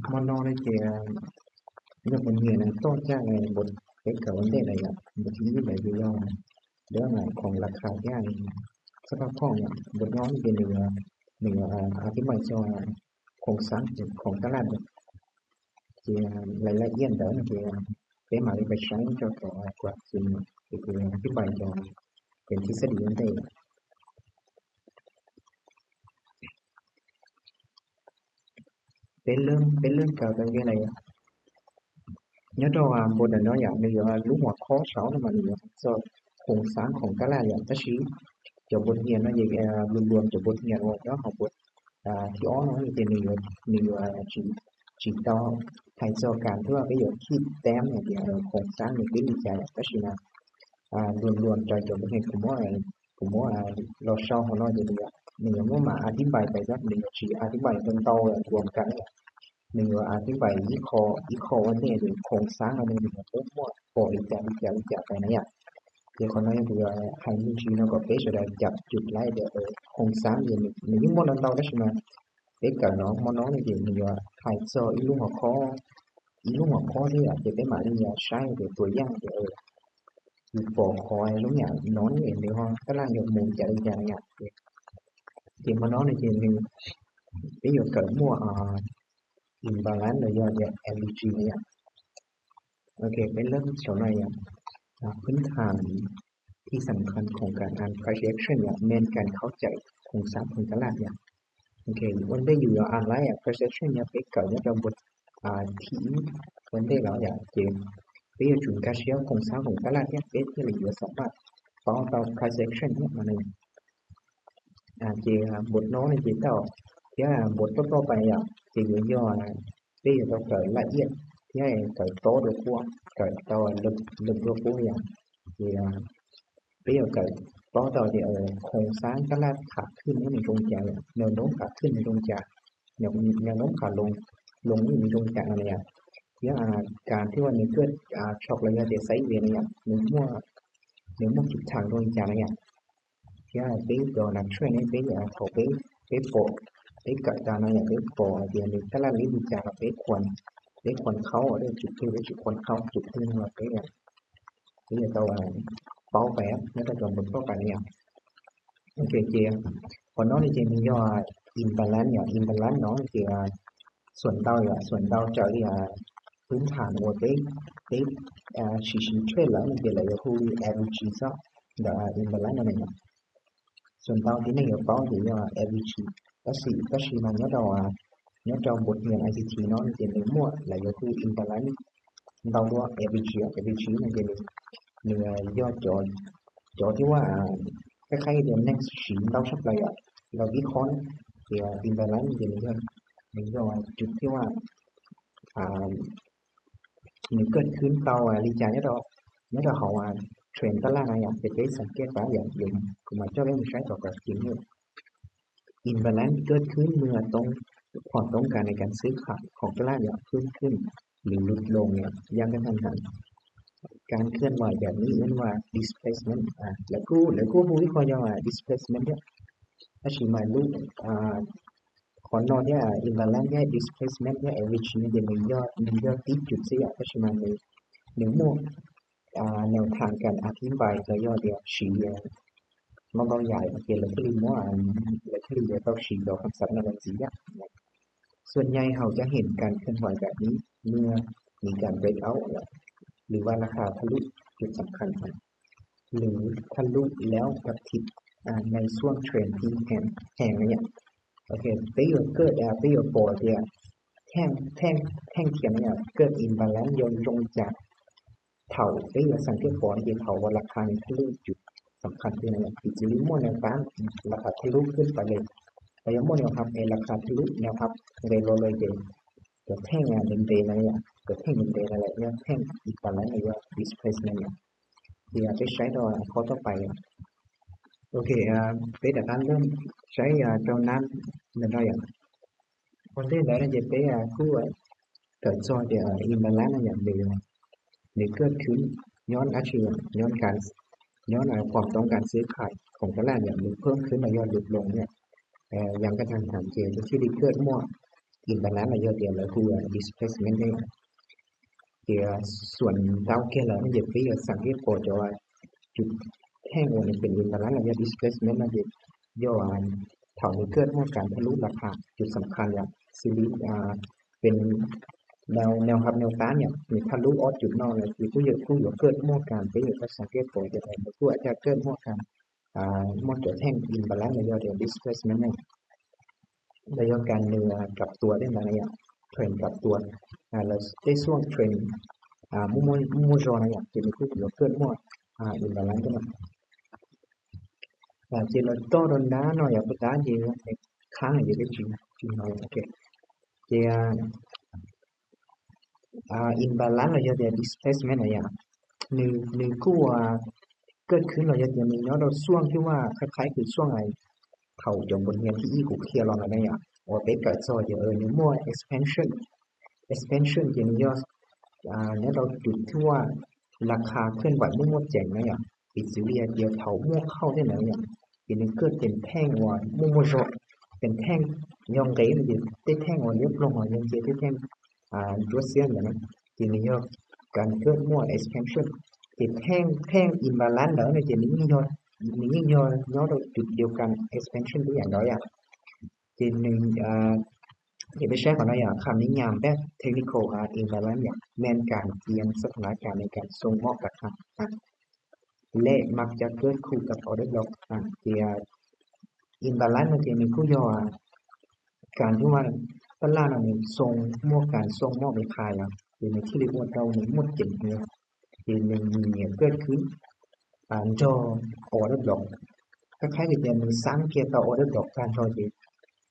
Hmo no no ces yog kuv nyiam toj caj npos peb kawm ua ntej na yom, npos thib ib ntawd ces yog dab khoom las khas thiab xab phaj phoj yom, npos no ces nws yuav, nws yuav a thib npais txog khoom xaab, khoom tab laj ces lais laj iab ntawd no ces peb mam li pais saib tso tau kuv a thib npais tso ces thib xab dis ua ntej. Peb lab, peb lab kawm tau ke na yom. Nyob rau npos ntawm no yom, nws yuav lub huam khob saud no mas nws yuav txog khoom xaab khoom tab laj yom, tab sis cov npos nyiam no ces luag luag cov npos nyiam uas nyob hauv npos thib ob no ces nws yuav, nws yuav tsis tau hais txog kas thiab peb yuav khij teb hais tias khoom xaab nws pib li cas yom, tab sis mas luag luag raws cov npos nyiam kuv muab, kuv muab los sau hauv no ces nws yuav muab mam a thib npais pais xwb, nws yuav tsis a thib npais ntau ntau luag kas na yom. Nws yuav a thib npais ib qho, ib qho ua ntej ces khoom xaab no nws yuav peb muaj pom li cas li cas li cas pais na yom. Ces qhov no yog kuv yuav hais me ntsis no kom peb sawv daws cam cub laib tias khoom xaab ces nws yeej muaj ntau ntau tab sis mas peb kawm no hmo no no ces nws yuav hais txog ib lub huam khob, ib lub huam khob thiab yom, ces peb mam li saib tias tua yaj tias yus pom qhov lub nyam no nws ho tab laj yuav mus li cas li cas na yom. Ces hmo no no ces nws, peb yuav kawm muaj imbalance los yog tias F V G na yom. Ok, peb lab saum no yom,พื้นฐานที่สำคัญของการอ่าน price action ยอด nên การเข้าใจโครงสร้างของตลาด yom. Ok, ua ntej yus yuav a laib price action yog peb kawm nyob rau npos thib ib ua ntej los yom, ces peb yuav tsum nkag siab khoom xab khoom tab laj thiab peb thiaj li yuav xam maj paub tau price action thiab no. Ces npos no no ces tau, thiab npos toj toj pais yom, ces yuav yog peb yuav tau kawm laj iab thiab kawm tob dua qub, kawm tau lwm dua qub yom. Ces peb yuav kawm paub tau tias khoom xaab tab laj kham khwj nws zoo cas, nws nrov kham khwj nws zoo cas, nws nrov kham loo, loo nws zoo cas no na yom. Thiab kas thiab ua nws kawg tshoj los yog tias xaiv vias na yom, nws muaj, nws muaj kib tham zoo li cas na yom. Thiab peb cov nas trade ne peb thaum peb, peb pom, peb kawm tas no yom, peb pom hais tias nws tab laj li li cas los peb khuam, peb khuam khaub, peb tsis khwj, peb tsis khuam khaub, tsis khwj no los peb, peb yuav tau paub pais nyob rau cov npos toj pais na yom. Ok, ces qhov no no ces nws yog imbalance yom, imbalance no ces xuam ntau yom, xuam ntau raws li พื้นฐาน uas peb, peb siv siv trade lawm no ces lawv yuav hu li F V G xwb, ntawm imbalance no na yom. Xuam ntau tib neeg yuav paub ces yog F V G, tab sis, tab sis mas nyob rau, nyob rau npos nyiam I C T no ces nws muaj lawv yuav hu imbalance ntau dua F V G, F V G no ces nws, nws yog cov, cov thiab ua, qhib qhib tias neeg siv ntau tshaj plaws yom, los vib qhob na, ces imbalance ces nws yog, nws yog cov thiab ua, nws kawg khwb tau li cas nyob rau, nyob rau hauv trend tab laj na yom, ces peb xav kiag pab yom, kuv mam coj peb mus saib tom kom ceev lawm. Imbalance เกิดขึ้นเมื่อต้อง ความต้องการในการซื้อขายของตลาดเนี่ยเพิ่มขึ้นหรือลดลงเนี่ยอย่างกระทันหัน การเคลื่อนไหวแบบนี้เรียกว่า displacement อ่า lawv kuj, lawv kuj hu ib qho yog displacement thiab, tab sis mas lub, qhov no thiab imbalance thiab displacement thiab F V G no ces nws yog, nws yog tib cus xwb yom, tab sis mas nws, nws muaj nws tham kas a thib npais los yog tias siv no ntau yam ces lawv thiaj li muab, lawv thiaj li yuav tau siv cov kham xav no los ntxiv thiab. ส่วนใหญ่เขาจะเห็นการเคลื่อนไหวแบบนี้เมื่อมีการ breakout หรือว่าราคาทะลุจุดสำคัญ หรือทะลุแล้วกลับทิศในช่วง trend ที่แข็งแรงนะเนี่ย Ok, peb yuav kawg, peb yuav pom tias theej, theej, theej khiav no yog kawg imbalance yog zoo li cas. Thaum peb yuav xeem thiab pom no ces thaum uas ราคา nws ทะลุจุดสำคัญ twg no yom, piv txwv li muaj แนวต้าน ราคา ทะลุขึ้นไปเลย, los yog muaj แนวรับ es ราคา ทะลุ แนวรับ nqes los lawm ces cov theej ntev ntev no yom, cov theej ntev ntev no lawm yog theej imbalance los yog displacement yom. Ces peb saib rau qhov toj pais yom. Ok, peb rov qab saib rau nab ntawm no yom. Ua ntej ntawd no ces peb kuj kawm txog tias imbalance no yom, nws, nws เกิดขึ้น nyob dab tsi, nyob kas, nyob ความต้องการซื้อขายของตลาด yom, nws เพิ่มขึ้น los yog ลดลง yom, อย่างกระทันหัน ces nws thiaj li kawg muaj imbalance los yog tias lawv hu displacement thiab. Ces xuam ntau kiag lawm no ces peb yuav xam kiag pom cov cov theej uas nws pem imbalance los yog displacement no ces yog thaum nws kawj muaj kas thaj lub las khas cov xam khas yom, xws li pem nau nau hab nau tab yom, nws thaj lub ob cov no lawm ces kuj yuav kuj yuav kawj muaj kas, peb yuav tau xam kiag pom ces nws kuj yuav kawj muaj kas, muaj cov theej imbalance los yog tias displacement no los yog kas nws rap tuas tej ntawd na yom, trend rap tuas, lawv tej xuaj trend muaj muaj zog na yom, ces nws kuj yuav kawj muaj imbalance tej no. Ces lawv toj rau nrab no yom, puas tab ces khab no ces peb tsis tsis no, ok. Ces imbalance los yog tias displacement na yom, nws nws kuj kawj khwb los yog tias nws nyob rau xuaj twb muaj qhaib qhaib kws xuaj thaum cov npus nias thib ib kuv qhia los ntawd na yom, uas peb kawm txog ces nws muaj expansion. Expansion ces nws yog nyob rau cov twb muaj las khas khwj vais muaj muaj ceem na yom, piv txwv li hais tias thaum muaj khauj tej ntawd yom, ces nws kawj tes theej uas muaj muaj zog, tes theej yog nqe no ces tej theej uas liab ploog los yog nce tej theej ntsuab xiab ntawd na, ces nws yog kas kawj muaj expansion. Ces theej theej imbalance ntawd no ces nws yeej yog nws yeej yog nyob rau cov diav kas expansion ib yam ntawd yom. Ces nws ces peb saib qhov no yog kham ib nyam peb technical imbalance yom, men kas tias xab thas las kas men kas xoo mob kas kham lej mas cov kawj khu kas order block ces imbalance no ces nws kuj yog kas twb muaj tab laj no nws xoo muaj kas xoo mob las khas yom, ces nws thiaj li ua rau nws muaj ceem ntawd, ces nws nyiam kawj khwb nrog order block, qhib qhib tias nws xab kiag tau order block tag nrho ces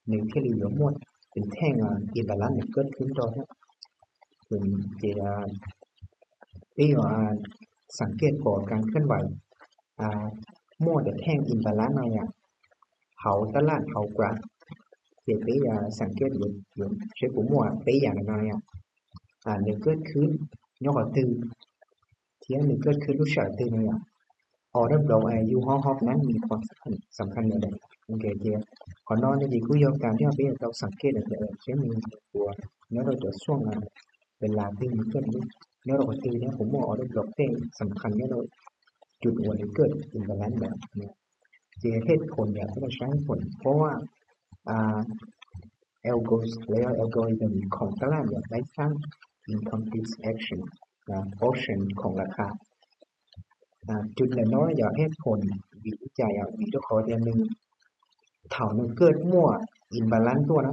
nws thiaj li yuav muaj tes theej imbalance nws kawj khwb nrog thiab. Ces peb yuav xam kiag pom kas khwb vais muaj tes theej imbalance no yom, hauv tab laj hauv graph, ces peb yuav xam kiag yuav seb puas muaj peb yam no yom, nws kawj khwb nyob qhov twg thiab nws kawj khwb lub sij hawm twg no yom. Order block yus ho ho nab nws qhov xam khas nws da, ces qhov no no ces kuj yog kas thiab peb yuav tau xam kiag tias seb nws puas nyob rau cov xuaj pes las twg nws kawj, nyob rau qhov twg thiab puas muaj order block tej xam khas nyob rau cov uas nws kawj imbalance ntawd. Ces hej phom yom, peb los saib hej phom,เพราะว่า algos los yog algorithm khoom tab laj yom, đáy thang incomplete action option khoom las khas. Cov ntawm no yog hej phom vim li cas yom, vim rau qhov tias nws thaum nws kawj muaj imbalance tuaj na,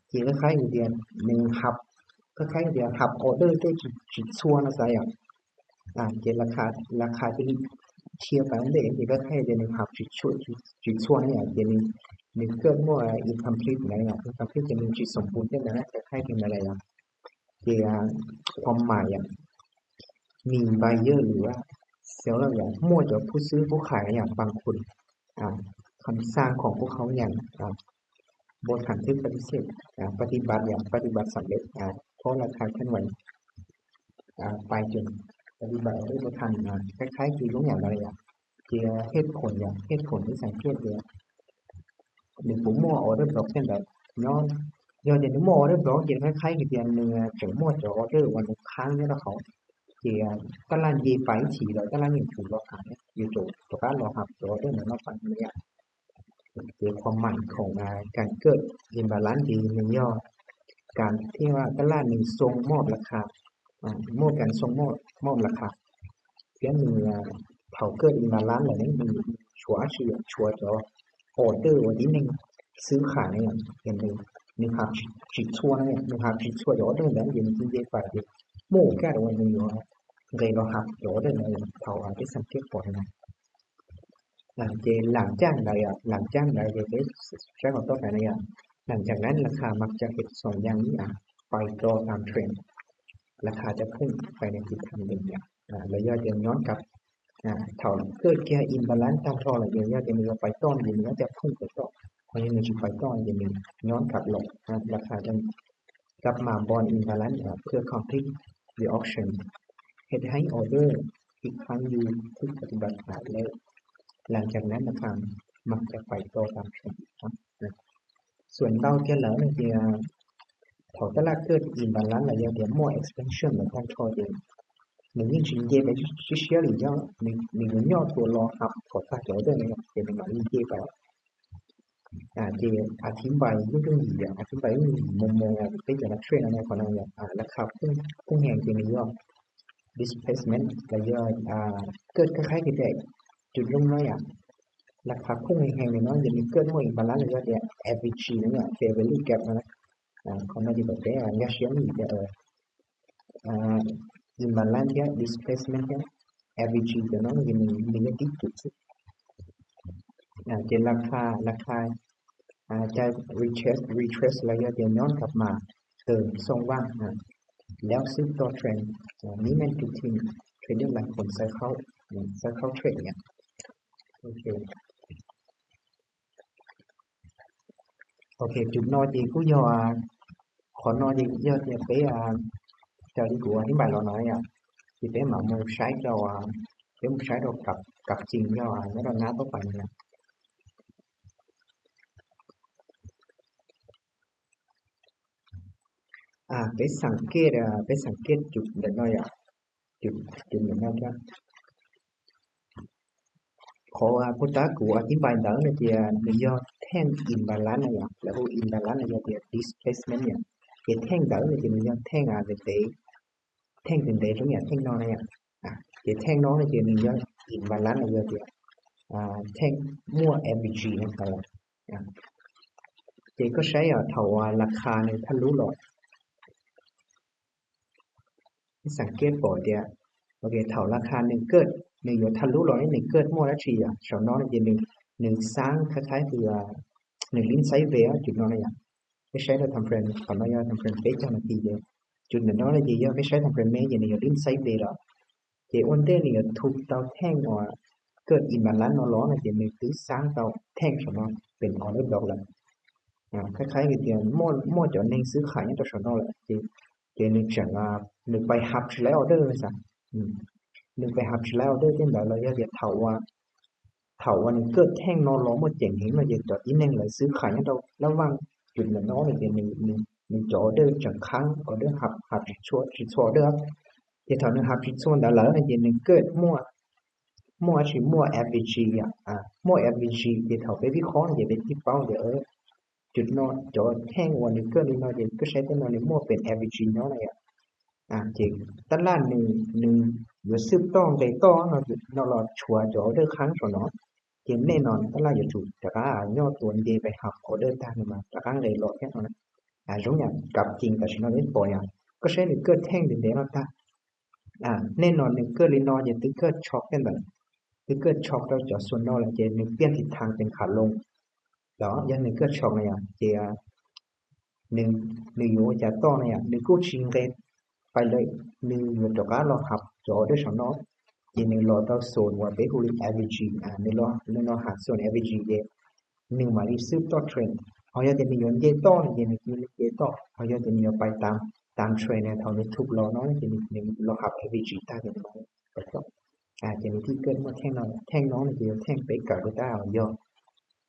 ces qhib qhib tias nws hab, qhib qhib tias hab order tej tsis txhua no xav yom, ces las khas cia li dhia pas ntej ces qhib qhib tias nws hab tsis txhua na yom, ces nws kawj muaj incomplete na yom, incomplete ces nws tsis soo pum tej ntawd na, qhib qhib tias ntawd lawm yom. Ces ความหมาย yom, nws buyer หรือว่า seller yom, muaj cov phub xwb phub khais yom, บางคน คำสั่งของพวกเขาอย่าง บทบันทึกปฏิเสธ ปฏิบัติ อย่าง ปฏิบัติสำเร็จ เพราะราคาเคลื่อนไหว ไปจน ปฏิบัติ ไม่ทัน คล้ายๆ คือ giống như là ย ces hej phom yom, hej phom peb xam kiag tias nws puas muaj order block tej ntawd nyob. Yog tias nws muaj order block ces qhib qhib tias nws tseem muaj cov order uas nws khab nyob rau hauv, ces tab laj nce pas ib chim lawm tab laj yeej tsum los hab, yuav tsum rov qab los hab cov order ntawd no pas li yom. Ces ความหมาย khoom kas kawj imbalance ces nws yog kas thiab tab laj nws xoo mob las khas, muaj kas xoo mob las khas, thiab nws thaum kawj imbalance lawm ne nws tshuav dab tsi, tshuav cov order uas tib neeg xwb khais ne, ces nws hab tsis txhua na, nws hab tsis txhua cov order ntawd ces nws cia nce pas ces muaj kaj uas nws yuav nqes los hab cov order ntawd thaum peb xam kiag pom na. Ces หลังจาก ntawd yom, หลังจาก ntawd ces peb saib qhov toj tas na yom, หลังจากนั้น ราคามักจะเก็บสองอย่างนี้ ไปต่อตามเทรนด์ ราคาจะพุ่งไปในทิศทางเดิม yom, los yog tias nyob rau thaum kawj kiag imbalance tag nrho lawm ces yog tias nws yuav pais toj no ces nws yuav tias phoob pais toj, ho yog nws tsis pais toj ces nws nyob rau los ราคาจะกลับมาบอล imbalance เพื่อ complete the auction เฮ็ดให้ order อีกครั้ง อยู่ทุกปฏิบัติการ แล้ว หลังจากนั้น ราคามักจะไปต่อตามเทรนด์อีกครั้ง ส่วน เล่า kiag lawm no ces Thaum tab laj kaj imbalance los yog tias muaj expansion ntawm tag nrho ces nws yeej tsis nce pais siab siab li, nws yuav nyob tua los hab kom tag cov order no ces nws mam li nce pais. Ces a thib npai yeej yooj yim, a thib npai yeej yooj yim mus mus peb cov laj trade no, qhov no yog laj kha phooj heev ces nws yog displacement los yog kaj kab qhaib tias cus zoo no yom, laj kha phooj heev li no ces nws kaj muaj imbalance los yog tias F V G no yom, fair value gap no. Qhov no ces kom peb nkag siab li tias imbalance thiab displacement thiab F V G cov no ces nws yog tib cus xwb. Ces laj kha, laj kha ca retrace, retrace los yog tias nyob rau mas tawm xoo vaj lawm xwb toj trend, niman tus team trader laj khoom xav khaub, xav khaub trade yom. Ok, cus no ces kuj yog, qhov no ces yog tias peb raws li kuv thib npai los no yom, ces peb mam mus saib rau, peb mus saib rau cặp, cặp trình yog nyob rau nab toj pais no. Peb xeem kiaj, peb xeem kiaj cus ntawm no yom, cus ntawm no thiab. Qhov puag ta kuv thib npai ntawd no ces nws yog theej imbalance no yom, lawv hu imbalance no yog tias displacement yom. Ces theej ntawd no ces nws yog theej ntev, theej ntev ntev zoo yam theej no na yom. Ces theej no no ces nws yog imbalance no yog tias theej muaj F V G no. Ces koj saib yom, thaum laj kha nws thaj lub los, xeem kiaj pom tias, ok, thaum laj kha nws kaj, nws yuav thaj lub los nws kaj muaj dab tsi yom, saum no no ces nws xaab khaib khaib tias nws lin xaib ve cus no na yom. Peb saib rau time frame, qhov no yog time frame peb caug nas this ces cus ntawm no no ces yog peb saib time frame me ces nws yuav lin xaib ve lawm. Ces ua ntej nws yuav thu tau theej uas kaj imbalance no los no ces nws twb xaab tau theej saum no pem order block lawm. Khaib khaib tias muaj cov neeg xwb khais nyob rau saum no lawm ces nws tseem, nws pais hab tsis laib order xav, nws pais hab tsis laib order tej ntawd los yog tias thaum uas nws kaj theej no los muaj ceem heev no ces cov tib neeg lawv xwb khais nyob rau lab vaj cus ntawm no no ces nws cov order tseem khaab, order hab, hab tsis txhua, tsis txhua order. Ces thaum nws hab tsis txhua ntawd lawm no ces nws kaj muaj, muaj dab tsi, muaj F V G yom, muaj F V G ces thaum peb vij khob no ces peb thiaj paub tias cus no cov theej uas nws kaj li no ces koj saib tej no nws muaj pem F V G nyob na yom. Ces tab laj nws, nws yuav xwb toj nqes toj no los tshuav cov order khaab saum no, ces nej no tab laj yuav tsum rov qab nyob tua nce pais hab order tag nws mas rov qab nqes los thiab no. Zoo yam cặp trình tam sim no peb pom yom, koj saib nws kaj theej ntev ntev no tag, nej no nws kaj li no ces twb kaj tsho tej ntawd, twb kaj tsho rau cov xuas no lawm ces nws piaj thib thaj pes khav loo los yog nws kaj tsho na yom, ces nws yuav ua cas toj na yom, nws kuj tsis nqes pais lawm, nws yuav rov qab los hab cov order saum no, ces nws los rau zone uas peb hu li F V G, nws los hab zone F V G ces nws mam li xwb toj trend. Ho yog tias nws yuav nce toj no ces nws cia li nce toj, ho yog tias nws yuav pais tam, tam trend no thaum nws thum los no ces nws los hab F V G tag ces nws mam li pais toj. Ces nws thiaj kaj muaj theej no, theej no no ces yog theej peb kawm rau tab yog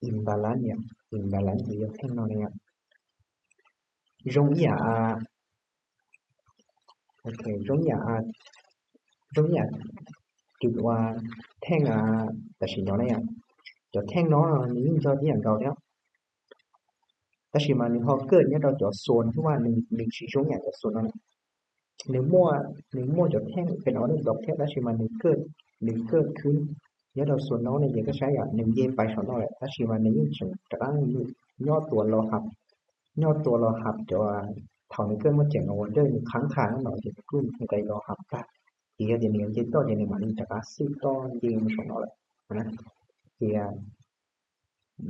imbalance yom, imbalance ces yog theej no na yom. Zoo ib yam, ok, zoo ib yam, zoo ib yam cus uas theej tam sim no na yom, cov theej no nws yeej yog ib yam nkaus thiab, tab sis mas nws ho kaj nyob rau cov xuas xwb mas nws tsis zoo ib yam cov xuas no. Nws muaj, nws muaj cov theej pem no nws dov thiab tab sis mas nws kaj, nws kaj khwb nyob rau xuas no no ces koj saib yom, nws nce pais saum no lawm tab sis mas nws yeej tseem rov qab nyob tua los hab, nyob tua los hab cov, thaum nws kaj muaj ceem no ua dej nws khav khav no ces nws kuj nqes los hab tag. Ces yog tias nws yuav nce toj ces nws mam li rov qab xwb toj nce mus saum no lawm. Ces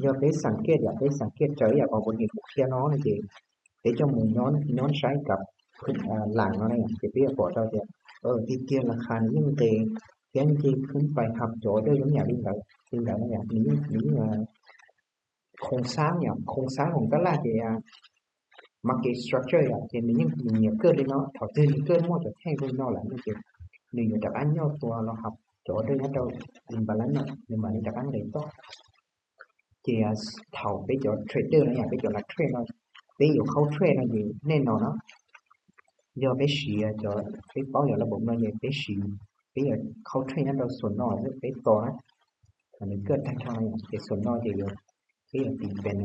yog peb xeem kiaj yom, peb xeem kiaj raws ib yam qhov kuv niam kuv qhia no no ces peb coj mus nyob saib cặp làn no na yom, ces peb yuav pom tau tias tiag tiag laj kha nws yeej nqes thiab nce khwb pais hab cov dej zoo yam li ntawd li ntawd na yom, nws yeej, nws yeej khoo xaab yom, khoo xaab hauv tab laj ces market structure yom, ces nws yeej nyiam kaj li no, thaum twg nws kaj muaj cov theej li no lawm no ces nws yuav rov qab nyob tua los hab cov dej nyob rau imbalance no nws mam li rov qab nqes toj. Ces thaum peb cov trader no yom, peb cov laj trade no Peb yuav qhau trade no ces nej no na, yog peb siv cov, peb paub yog lab npaum no ces peb siv, peb yuav qhau trade nyob rau xuas no xwb peb tos na. Thaum nws kaj tag nrho no ces xuas no ces yuav, peb yuav tiv pes,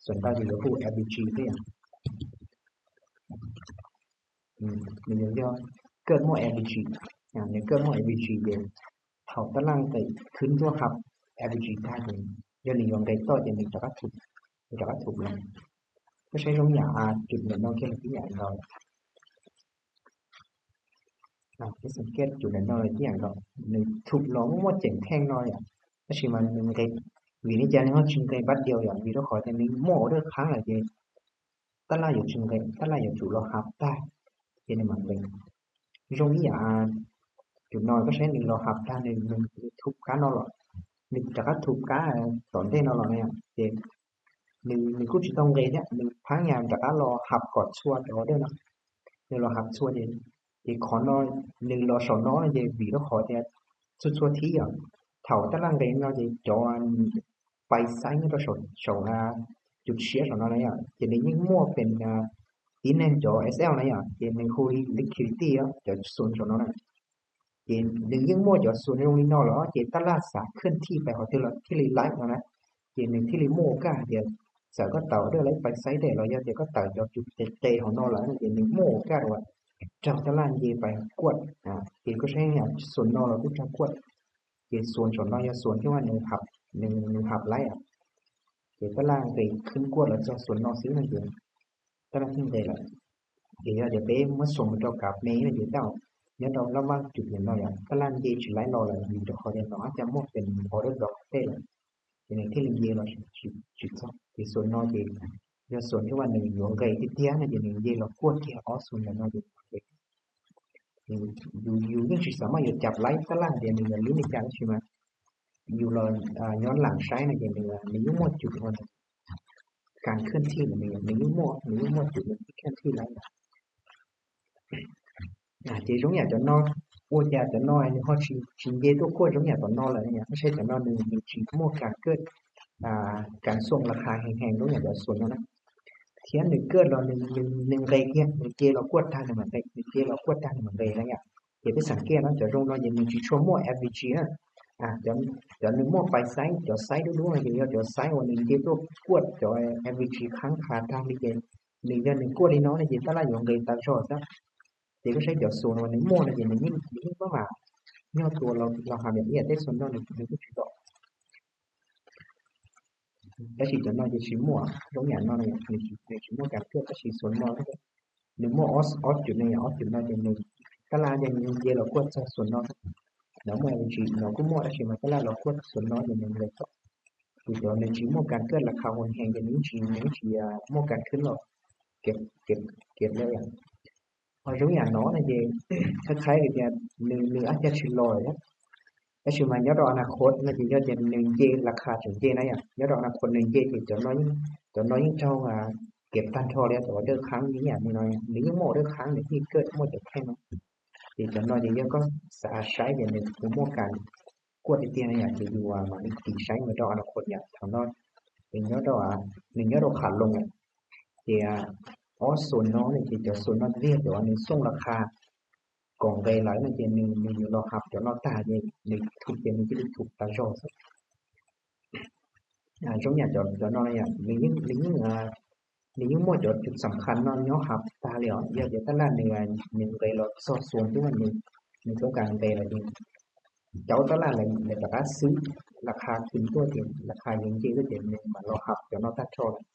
xuas ntau ces yuav hu L P G xwb yom. Nws yuav yog kaj muaj L P G, nws kaj muaj L P G ces thaum tab laj nqes khwb ntuaj hab L P G tag ces yog nws yuav nqes toj ces nws rov qab thum, nws rov qab thum no. Koj saib zoo yam cus ntawm no kiag los tib yam nkaus. Peb xeem kiab cus ntawm no los tib yam nkaus, nws thum los muaj muaj ceem theej no yom. Tab sis mas nws nqes, vim li cas nws ho tsis nqes pab diaus yom, vim rau qhov tias nws muaj order khab lawm ces tab laj yuav tsis nqes, tab laj yuav tsum los hab tag ces nws mam nqes. Zoo ib yam cus no, koj saib nws los hab tag nws, nws thum kab no los, nws rov qab thum kab tom ntej no los na yom, ces nws, nws kuj tsis tau nqes thiab, nws phaab yam rov qab los hab kom txhua cov order no. Nws los hab txhua ces, ces qhov no nws los saum no ces vim rau qhov tias txhua txhua thib yom, thaum tab laj nqes no ces cov pais xaiv nyob rau saum, saum cus siab saum no na yom, ces nws yeej muaj pes, tib neeg cov S L na yom, ces nws hu li liquidity cov xuas saum no na. Ces nws yeej muaj cov xuas zoo li no los ces tab laj xav khwj thij pais qhov twg los thiaj li laib no na. Ces nws thiaj li muaj kaj hais tias txawm koj tawm order laib pais xaiv dej los yog tias koj tawm cov cus qe qe hauv no lawm no ces nws muaj kaj uas raug tab laj nce pais kuaj. Ces koj saib xuas no los kuj raug kuaj. Ces xuas saum no yog xuas thiab nws hab, nws hab laib, ces tab laj nqes khwb kuaj los txog xuas no xwb no ces tab laj thiaj nqes lawm. Ces yog tias peb muab xuas mus rau kav me no ces tau, nyob rau lab vaj cus ntawm no yom, tab laj nce tsis laib los lawm vim rau qhov tias no tab cas muaj pes order dov tej lawm, ces nws thiaj li nce los tsis txog. Ces xuas no ces yog xuas thiab nws yuav nqes tiag tiag no ces nws nce los kuaj kiag ob xuas ntawm no ces yus, yus yeej tsis xav maj yuav cam laib tab laj tias nws yuav lub li cas tab sis mas yus los nyob lam saib no ces nws, nws yeej muaj cus uas kas khwj thij, nws yeej muaj, nws yeej muaj cus nws khwj thij laib. Ces zoo yam cov no, ua cas cov no nws ho tsis, tsis nce tuaj kuaj zoo yam cov no lawm, koj saib cov no nws, nws tsis muaj kas khwj, kas xoo las khas heev heev zoo yam cov xuas no na. Thiab nws kaj los nws, nws nqes kiag, nws nce los kuaj tag nws mam nqes, nws nce los kuaj tag nws mam nqes na yom. Ces peb xeem kiab no cov zoo no ces nws tsis tshua muaj L P G na. Cov nws muaj pais xaiv, cov xaiv dub dub no ces yog cov xaiv uas nws nce tuaj kuaj cov L P G khab khas tag li ces nws yog nws kuaj li no no ces tab laj yuav nqes tas zog xwb. Ces koj saib cov xuas uas nws muaj no ces nws yeej, nws yeej maj mam nyuaj tua los hab ib yam tej xuas no nws, nws kuj tsis dom. Tab sis cov no ces tsis muaj, zoo yam no nws tsis muaj kas khwj tab sis xuas no nws muaj ob, ob cus no, ob cus no ces nws tab laj ces nws nce los kuaj txog xuas no. No muaj L P G no kuj muaj tab sis mas tab laj los kuaj xuas no ces nws nqes txog. Ces cov nws tsis muaj kas khwj las khas heev heev ces nws yeej tsis, nws yeej tsis muaj kas khwj los kiag li. Ho zoo yam no no ces qhib qhib li tias nws, nws ab cag tsis los thiab. Tab sis mas nyob rau a na khod no ces yog tias nws nce las khas tseem nce na yom, nyob rau a na khod nws nce ces cov no, cov no yeej raug kev tag nrho li cov order khab ib yam li no, nws yeej muaj order khab nws thiaj kaj muaj cov theej no. Ces cov no ces yog koj xav saib ces nws puas muaj kas kuaj tiag tiag no yom ces yus mam li tiv saib mus rau a na khod yom. Thaum no nws nyob rau, nws nyob rau qham loos lawm. Ces ob xuas no no ces cov xuas no tiag cov nws xoo las khas kom nqes lawm no ces nws, nws yuav los hab cov no tag ces nws thum ces nws cia li thum tas zog xwb. Zoo yam cov no no yom, nws yeej, nws yeej, nws yeej muaj cov cus xam khas no nyob hab tag li os. Yog tias tab laj nws, nws nqes los txog xuas twb nws, nws toob kas nqes los ces cov tab laj lawv rov qab xwb las khas khwv tuaj ces las khas yuav nce tuaj ces nws mam los hab cov no tag nrho lawm.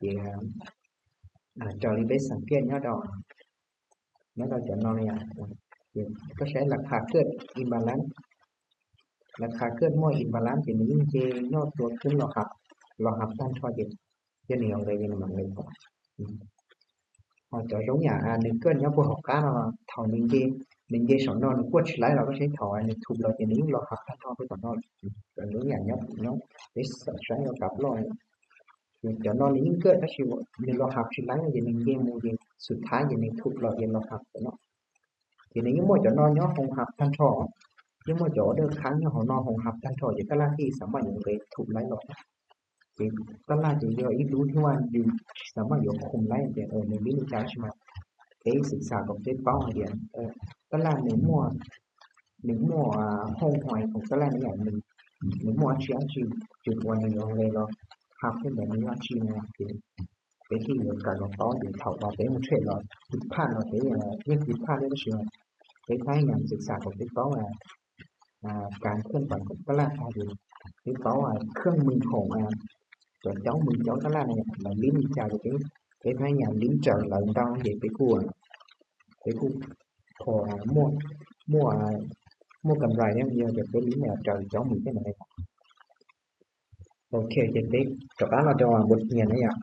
Ces raws li peb xeem kiab nyob rau, nyob rau cov no no yom, ces koj saib las khas kaj imbalance, las khas kaj muaj imbalance ces nws yeej nce nyuaj tua khwb los hab, los hab tag nrho ces yog nws yuav nqes ces nws mam nqes tod. Ho cov zoo yam nws kaj nyob puag hauv qab no thaum nws nce, nws nce saum no nws kuaj tsis laib los koj saib thaum nws thum los ces nws yeej los hab tag nrho pem tom no. Cov zoo yam nyob, nyob peb xeem saib rau kav loj. Cov no nws yeej kaj tab sis nws los hab tsis laib no ces nws nce mus ces xub thab ces nws thum los ces los hab cov no. Ces nws yeej muaj cov no nyob hoo hab tag nrho, yeej muaj cov order khab nyob hauv no hoo hab tag nrho ces tab laj thiaj xav maj yuav nqes thum laib los. Ces tab laj ces yog ib lub thiab mas nws tsis xav muaj yuav khum laib tias nws li li cas tab sis mas peb xwm xam kom peb paub hais tias tab laj nws muaj, nws muaj hooj hais khoom tab laj no yom, nws muaj dab tsi dab tsi, ces uas nws yuav nqe los hab tej ntawd nws yog dab tsi no ces peb thiaj yuav kawm los paub ces thaum uas peb mus trade los kwv phaj los peb yeej kwv phaj thiab tab sis peb thab nyas xwm xam kom peb paub kas khwj pam kom tab laj hais tias peb paub khwj mws khoom cov caub mws caub tab laj no los li li cas ces peb thab nyas li raws lawv ntau ces peb kuj, peb kuj pom muaj, muaj, muaj kam rais thiab yog tias peb li raws caub mws tej no. Ok ces peb rov qab los rau npus nyias na yom,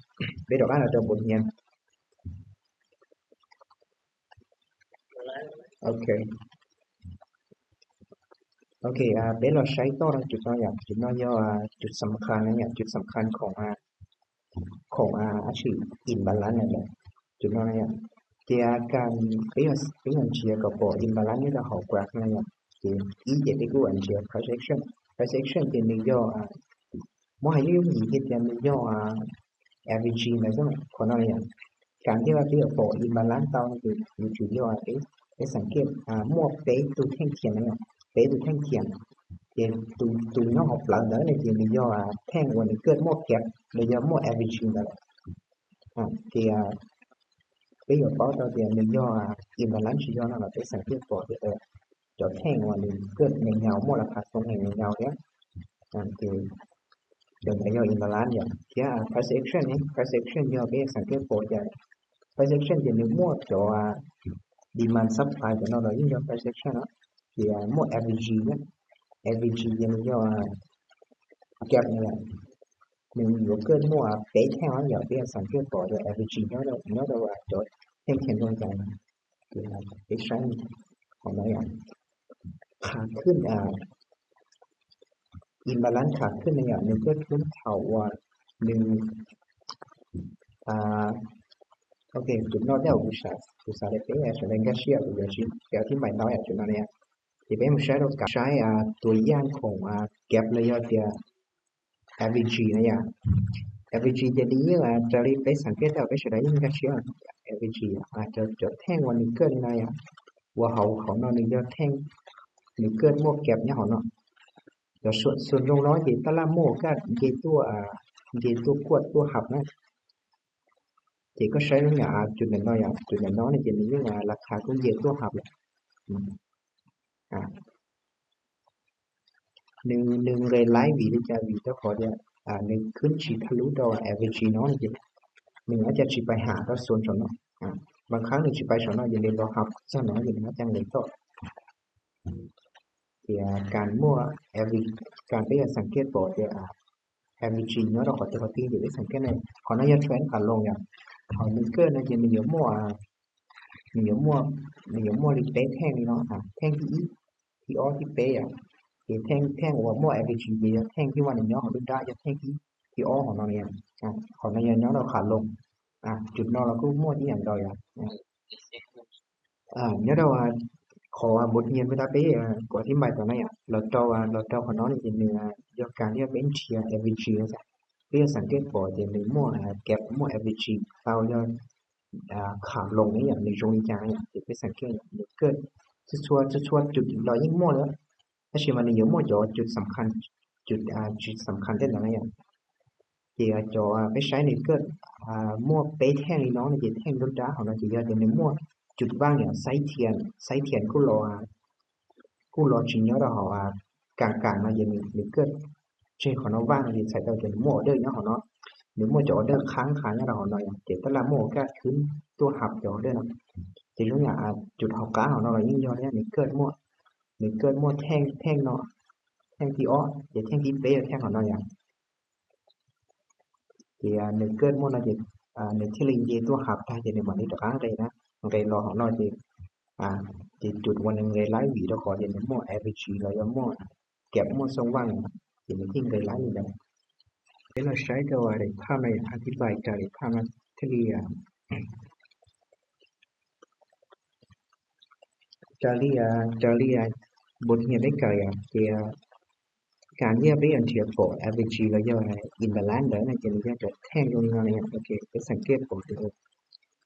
peb rov qab los rau npus nyias. Ok, ok, peb los saib toj rau cov no yom, cov no yog cov xam khas na yom, cov xam khas khoom, khoom dab tsi imbalance na yom, cov no na yom. Ces kas peb, peb yuav nrhiav kom pom imbalance nyob rau hauv graph na yom, ces ib ces peb kuj nrhiav price action, price action ces nws yog, muab hais yooj yooj yim thiab tias nws yog average ntawd xwb. Qhov no yom, kas thiaj peb yuav pom imbalance tau no ces yuav tsum yog peb, peb xam khej muaj peb tug theej thias na yom, peb tug theej thias, ces tus, tus nyob hauv plawv ntawd ne ces nws yog theej uas nws kaj muaj gap los yog muaj average ntawd. Ces peb yuav paub tau tias nws yog imbalance tsis yog no los peb xam khej pom tias cov theej uas nws kaj nws nyaus muaj las phas xoo nws nyaus thiab, ces cov ntawd yog imbalance yom. Thiab price action ne, price action yog peb xam khej pom tias price action ces nws muaj cov demand supply cov no los yeej yog price action no, ces muaj average na, average ces nws yog gap na yom, nws yuav kaj muaj peb theej yom, peb xam khej pom tias average nyob, nyob rau cov theej thias zoo cas. Ces peb saib qhov no yom, qhov khwj, imbalance qhov khwj na yom, nws kaj khwj thaum uas nws, ok, tus no tej zaum kuv xav, kuv xav tias peb sawv daws nkag siab kuv yuav tsis piav thib npaim ntau yom, tus no na yom. Ces peb mus saib rau kas saib tus yaj khoom gap los yog tias average na yom. Average ces nws yeej raws li peb xam khej tau peb sawv daws yeej nkag siab, average cov theej uas nws kaj li no yom, uas hauv qhov no nws yog theej, nws kaj muaj gap nyob hauv no. Cov xua zoo no ces tab laj muaj kaj nce tuaj, nce tuaj kuaj tuaj hab na. Ces koj saib lub nyam cov ntawm no yom, cov ntawm no ne ces nws yeej las khas kuj nce tuaj hab lawm. Nws, nws nqe laib vim li cas? Vim rau qhov tias nws khwj tsis thaj lub rau average no ces nws ab cas tsis pais ham rau xua saum no. Npav qhab nws tsis pais saum no ces nws los hab txog no ces nws ab cas nqe toj. Ces kas muaj, kas peb yuav xam khej pom tias average nyob rau qhov twg qhov twg ces peb xam khej na. Qhov no yog trend qab loos yom. Qhov nws kaj no ces nws yuav muaj, nws yuav muaj, nws yuav muaj li peb theej li no, theej thib ib, thib ob, thib peb yom. Ces theej, theej uas muaj average ces yog theej thib uas nws nyob hauv lub dab yog theej thib, thib ob hauv no. Qhov no yog nyob rau qab loos. Cov no los kuj muaj ib yam nkaus yom. Nyob rau qhov npus nyias peb tab peb kuv thib npaim tau na yom, los rau, los rau qhov no ne ces nws yog kas thiab peb nrhiav average no, peb yuav xam khej pom ces nws muaj gap muaj average tau yog qab loos ne yom, nws zoo li cas yom, ces peb xam khej nws kaj txhua txhua txhua cov los yeej muaj lawm, tab sis mas nws yuav muaj cov cov xam khej, cov tsis xam khej tej ntawd na yom. Ces cov peb saib nws kaj muaj peb theej li no no ces theej dub dab hauv no ces yog tias nws muaj cov vaj yom, xaib thias, xaib thias kuj los, kuj los tsis nyob rau hauv kas, kas no ces nws kaj tseg qhov no vaj no ces txhais tau tias nws muaj order nyob hauv no, nws muaj cov order qhab qhab nyob rau hauv no yom, ces tab laj muaj kaj khwj tuaj hab cov order no. Ces zoo yam cov hauv qab hauv no los yeej yog thiab, nws kaj muaj, nws kaj muaj theej, theej no, theej thib ob ces theej thib peb yog theej hauv no yom. Ces nws kaj muaj no ces nws thiaj li nce tuaj hab tag ces nws mam li rov qab nqe na, nqe los hauv no ces, ces cov uas nws nqe laib vim rau qhov ces nws muaj average los yog muaj gap muaj xoo vaj, ces nws thiaj nqe laib li ntawd. Peb los saib rau daim phaj no, thib npaim raws daim phaj no thiaj li, raws li, raws li npus nyias peb kawm yom, ces Kas yog peb yuav nrhiav pom average los yog imbalance ntawd no ces nws yog cov theej zoo li no ne. Ok, peb xav kej pom tias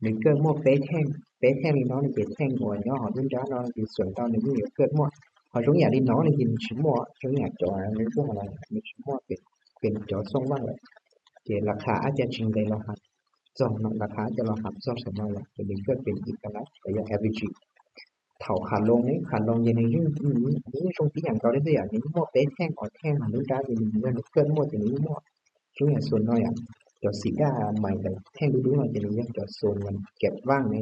nws kaj muaj peb theej, peb theej li no no ces theej uas nyob hauv lub nrab no ces xuas ntau nws yeej yuav kaj muaj. Ho zoo yam li no no ces nws tsis muaj, zoo yam cov nws kuj hais los nws tsis muaj, pem cov xooj vaj lawm. Ces las khas ab ca tsis nqes los hab txog no, las khas ab ca los hab txog saum no lawm ces nws kaj pem imbalance los yog average. Thaum khas loo ne, khas loo ces nws yeej, nws yeej zoo tib yam nkaus li xwb yom, nws yeej muaj peb theej os, theej hauv lub nrab ces nws yog nws kaj muaj ces nws yeej muaj. Zoo yam xuas no yom, cov xim daj mais ntawd theej dub dub no ces nws yog cov xuas uas kev vaaj ne,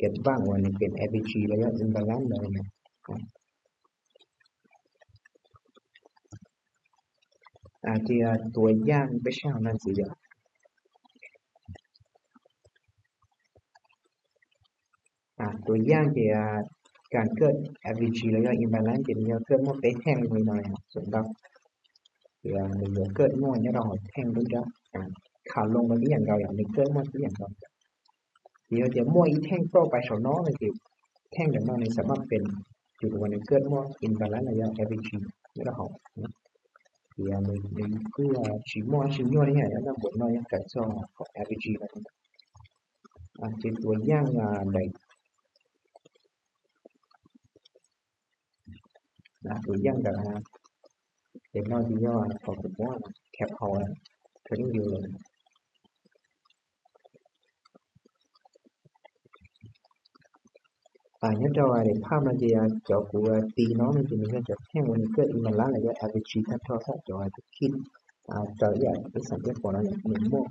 kev vaaj uas nws pem average los yog imbalance ntawd ne. Ces tua yaj peb saib hauv no ntxiv yom. Tua yaj ces kas kaj average los yog imbalance ces nws yog kaj muaj peb theej li no xuas ntau. Ces nws yuav kaj muaj nyob rau hauv theej lub nrab. Khas loo los tib yam nkaus yom, nws kaj muaj tib yam nkaus. Ces yog tias muaj ib theej toj pais saum no no ces theej ntawm no nws xam maj pem, ces tus uas nws kaj muaj imbalance los yog average nyob rau hauv. Ces nws kuj tsis muaj dab tsi nyuaj li yom, nyob npum no yog kawm txog average no. Ces tua yaj ntawm, tua yaj ntawm ces no ces yog qhov kuv muab khab hauv TradingView lawm. Nyob rau daim phaj no ces cov kuv tis no no ces nws yog cov theej uas nws kaj imbalance los yog average tag nrho xwb, cov kij raws ib yam peb xav peb pom no nws muaj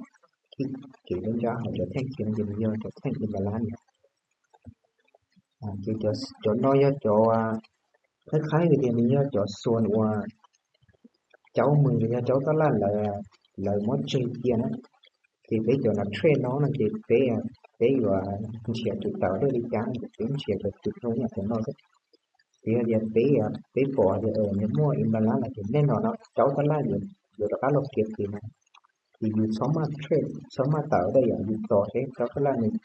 kij kev lub nrab, hos cov theej kiv no ces nws yog cov theej imbalance. Ces cov no yog cov qhaib qhaib tias nws yog cov xuas uas caub mws los yog caub tab laj lawv muab tseg cia na. Ces peb cov no trade no no ces peb, peb yuav nrhiav tus tawm dej li cas no ces peb nrhiav cov tus zoo yam cov no xwb. Ces yog tias peb, peb pom tias nws muaj imbalance no ces nej no no caub tab laj yuav rov qab los kiav kiag no. Ces yus txhob maj trade, txhob maj tawm dej yom, yus tos seb caub tab laj nws,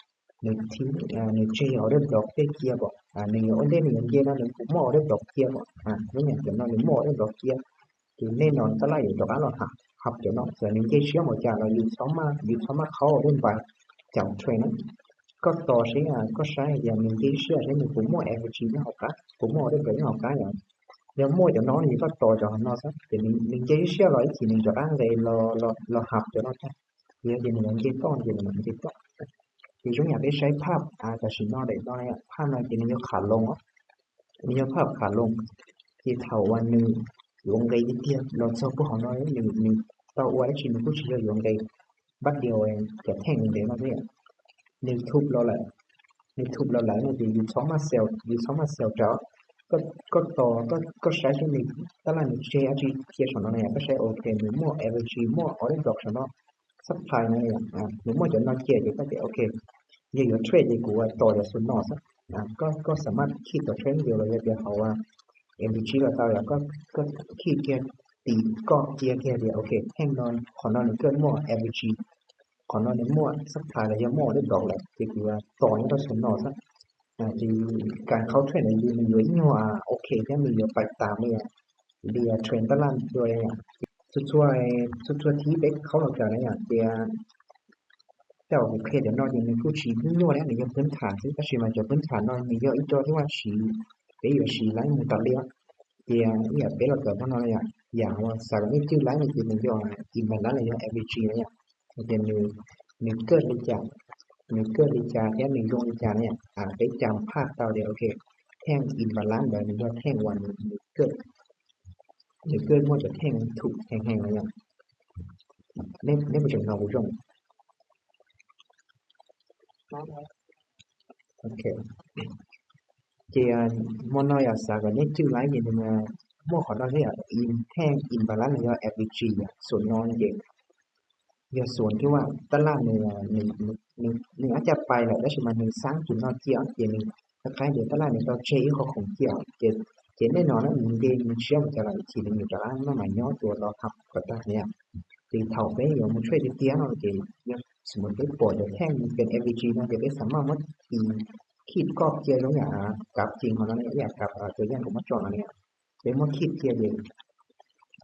nws tseg order block tej cia pom, nws yuav ua ntej nws yuav nce no nws kuj muaj order block cia pom. Lub nyam cov no nws muaj order block cia, ces nej no tab laj yuav rov qab los hab cov no. Txawm nws nce siab npaum cas los yus txhob maj, yus txhob maj qhaub order npais caum trade na. Koj tos seb, koj saib tias nws nce siab seb nws puas muaj average nyob hauv qab, puas muaj order block nyob hauv qab yom. Yog muaj cov no no ces koj tos cov hauv no xwb, ces nws nce siab los ib chim nws rov qab nqes los hab cov no tag. Yog ces nws yuav nce toj ces nws mam nce toj. Ces zoo yam peb saib phaj tam sim no daim no, phaj no ces nws yog kham loo, nws yog phaj kham loo. Ces thaum uas nws yuav nqes tiag tiag los txog puag hauv no, nws tau ua dab tsi nws kuj tsis yog yuav nqes npab dias cov theej ntev no xwb. Nws thum los lawm, nws thum los lawm no ces yus txhob maj sell, yus txhob maj sell rau. Koj tos, koj saib seb nws tab laj nws tseg dab tsi cia saum no na, koj saib ok nws muaj average, muaj order block saum no, supply no, nws muaj cov no cia ces koj tias ok, yog yuav trade ces kuv tos cov xuas no xwb. Koj xam maj khij tau trade view los yog tias hauv MVG los tau yom, koj khij kiag, tis koj cia kiag tias ok, theej no, qhov no nws kaj muaj average, qhov no nws muaj supply los yog muaj order block lawm ces kuv tos nyob rau xuas no xwb. Ces kas qhaub trade no yus nws yuav ib nyuag ok thiab nws yuav pais tas li, li trend tab laj dua. Txhua txhua thib peb qhaub los kawg na yom, ces tej uas kuv qhia cov no ces nws kuj tsis nyuaj thiab, nws yog pwv tham xwb, tab sis mas cov pwv tham no nws yog ib co thiab vaj siv, peb yuav siv laib mus tas li. Ces ib yam peb los kawm no no yom, yam uas xav kom nej cwj laib no ces nws yog imbalance los yog average na yom. Ces nws kaj li cas, nws kaj li cas thiab nws zoo li cas na yom, peb cam phaj tau tias ok, theej imbalance ntawd nws yog theej uas nws kaj, nws kaj muaj cov theej thum heev heev na yom. Nej puas tseem hnov kuv zoo? Ok, ces hmo no yog xav kom nej cwj laib ces nws muaj qhov no thiab yom, theej imbalance los yog average yom, xuas no ces yog xuas thib vaj tab laj nws, nws ab caj pais lawm tab sis mas nws xaab tus no cia ces nws qhov qab ces tab laj nws tau tseg ib qho khoom cia, ces nej no na nws nce nws siab mus cas los ib chim nws rov qab maj mam nyob tus los hab kom tag na. Ces thaum peb yuav mus trade tiag tiag no ces yog xws peb pom cov theej pem average no ces peb xam maj muab tis khij koj cia zoo yam kav cees hov no, yam kav tua yaj kuv muab tso no na. Peb muab khij cia ces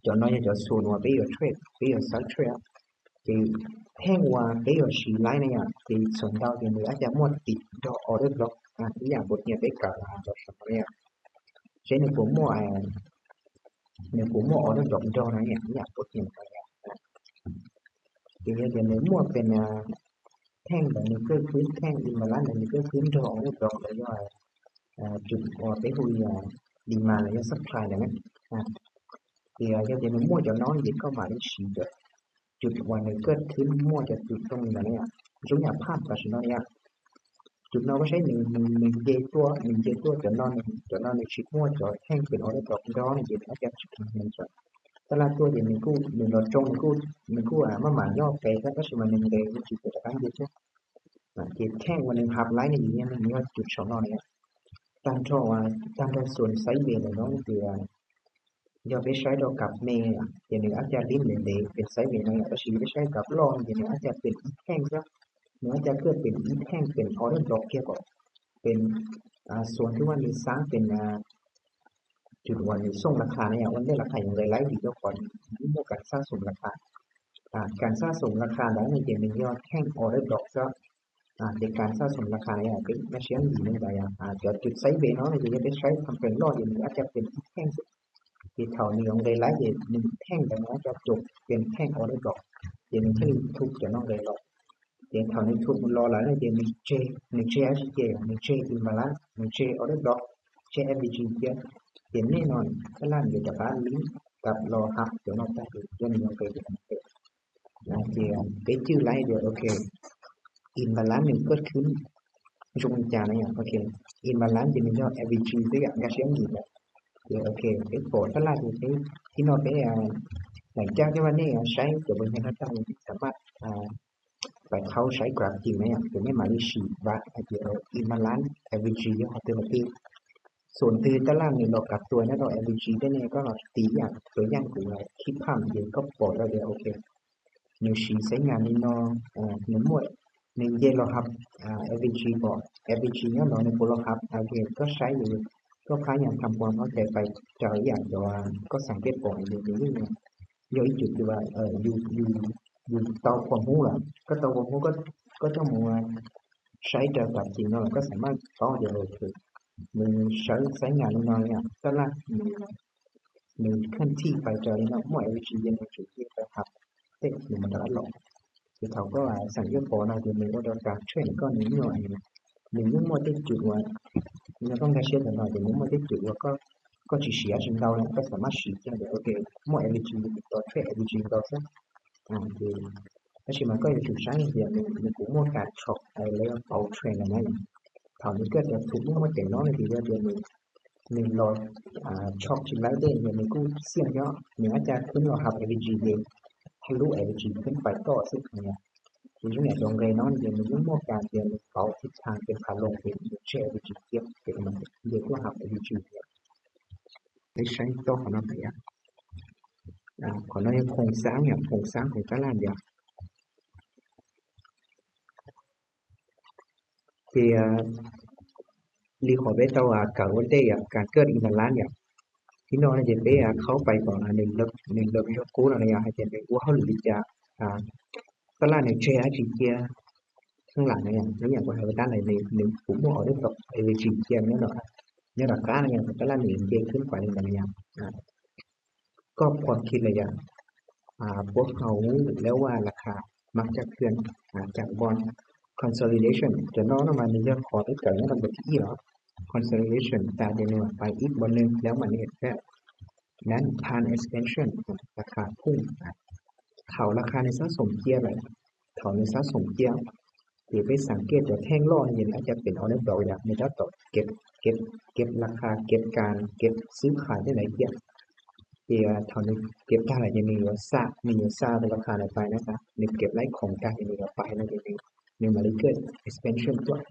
Cov no yog cov xu uas peb yuav trade, peb yuav xav trade. Ces theej uas peb yuav siv laib na yom, ces txhua ntau ces nws ab cas muaj tim nrog order block ib yam npaum tias peb kawm los rau saum no yom. Seb nws puas muaj, nws puas muaj order block nrog no yom, ib yam npaum tias no yom. Ces yog tias nws muaj pes theej ntawd nws kawg khwb, theej imbalance ntawd nws kawg khwb nrog order block los yog cub uas peb hu li demand los yog supply ntawd na. Ces yog tias nws muaj cov no ces koj mam li siv cov cub uas nws kawg khwb muaj cov cub tooj ntawd na yom. Zoo yam phaj tam sim no na yom. Cub no koj saib nws, nws nce tuaj, nws nce tuaj cov no, cov no nws tsis muaj cov theej pes order block nrog no ces nws ab cas tsis kheev nce. Tab laj tuaj ces nws kuj, nws los tsoo nws kuj, nws kuj maj mam nyob qes thiab tab sis mas nws nqes nws tsis pom rov qab nce thiab. Ces theej uas nws hab laib ne ces nws yog cub saum no na yom. Tag nrho, tag nrho xu sideways ntawm no ces yog peb saib rau kab me ces nws ab cas lim ntev ntev pes sideways no yom, tab sis yog peb saib kab loj ces nws ab cas pes ib theej xwb. Nws ab cas kawg pes ib theej pes order block kiag kom pes xu thib uas nws xab pes cub uas nws xoom las khas na yom, ua ntej las khas yuav nqes laib vim rau qhov nws muaj kas xaj xoom las khas. Kas xaj xoom las khas ntawd no ces nws yog theej order block xwb. Ces kas xaj xoom las khas na yom, peb nqa siab ntim li ntawd yom. Cov cub sideways no no ces yog peb saib tham pes loj ces nws ab cas pes ib theej xwb. Ces thaum nws yuav nqes laib ces nws theej ntawd nws ab cas cub pes theej order block, ces nws thiaj li thum cov no nqes los. Ces thaum nws thum los lawm no ces nws tseg, nws tseg dab tsi ces nws tseg imbalance, nws tseg order block, tseg FVG thiab. Ces nej no tab laj nws rov qab lim kab los hab cov no tag ces yog nws yuav nqes ces nws nqes. Ces peb cwj laib tias ok, imbalance nws kawg khwb zoo li cas na yom. Ok, imbalance ces nws yog FVG xwb yom, nqa siab ntim lawm. Ces ok, peb pom tab laj ces peb, thib no peb leem caj coj nej saib cov npawg nyiag no tag ces nej xam maj pais qhau saib graph tim na yom, ces nej mam li sim vam hais tias imbalance FVG yog qhov twg qhov twg. Xu twg tab laj nws los kab tua nyob rau FVG tej ne koj los tiv yam tua yaj kuv khib phaj ces koj pom tau tias ok, nws siv xaiv nyas li no, nws muaj, nws nce los hab FVG pom FVG nyob no nws puas los hab, koj saib, koj phab nyas tham puas no ces pais raws ib yam cov koj xav kev pom yus yeej yog ib cub twg yus tau qhov hub lawm, koj tau qhov hub, koj coj mus saib raws tam sim no los koj xam maj paub tias nws sawv xaiv nyas li no yom, tab laj nws khaj thij pais raws li no muaj FVG ces nws tsum cia pais hab tej nws mam rov qab los. Ces thaum koj xav kev pom no ces nws ua rau kas trade koj nws nyuaj, nws yeej muaj tej cub uas, nws koj nqa siab tam no ces nws muaj tej cub uas koj tsis siv tsis ntau na koj xam maj siv kiag tias ok, muaj FVG ces tos trade FVG ntau xwb. Ces tab sis mas koj yuav tsum saib tias nws kuj muaj kas tshom lawv pauv trend na. Thaum nws kawg tias thum muaj muaj ceem no no ces yog tias nws los tshom tsis laib tej ces nws kuj xiaj nyob, nws ab cas khwb los hab FVG ces lub FVG khwb pais toj xwb na. Ces zoo yam cov nqe no ces nws yeej muaj kas tias nws pauv thib thang ces qha loo ces nws tseg FVG kiag ces nws nce tuaj hab FVG thiab. Peb saib toj qhov no tas. Qhov no yog khoom xaab yom, khoom xaab khoom tab laj yom. Ces li qhov peb tau kawm ua ntej yom, kas kawg imbalance yom. Thib no no ces peb khaub pais kom nws lawv yog kub no yom, hais tias nws ua hauj lwm li cas, tab laj nws tseg dab tsi cia, kheej lam no yom, ib yam kuv hais ua tab laj nws kuj muaj order block FVG cia nyob no, nyob rov qab no yom, tab laj nws nce khwb pais li ntawd yom. Koj phom khij lawm yom, pub hau lab vaj las khas, mab caj khwb, cam npoo, consolidation, cov no no mas nws yog qhov peb kawm nyob rau nqe thib ib los. Consolidation tas ces nws pais ib npoo nws lab mas nws thiaj nab pan expansion, las khas phooj. Thaum las khas nws sab xoom cia lawm, thaum nws sab xoom cia, ces peb xav kiag cov theej loj no ces nws ab cas pem order block yom, nws tab tom kev, kev las khas, kev kas, kev xwb khas tej ntawd cia. Ces thaum nws kev tag lawm ces nws yuav xa, nws yuav xa rau las khas ntawd pais na, nws kev laib khoom tag ces nws yuav pais no ces nws mam li kawg expansion tuaj,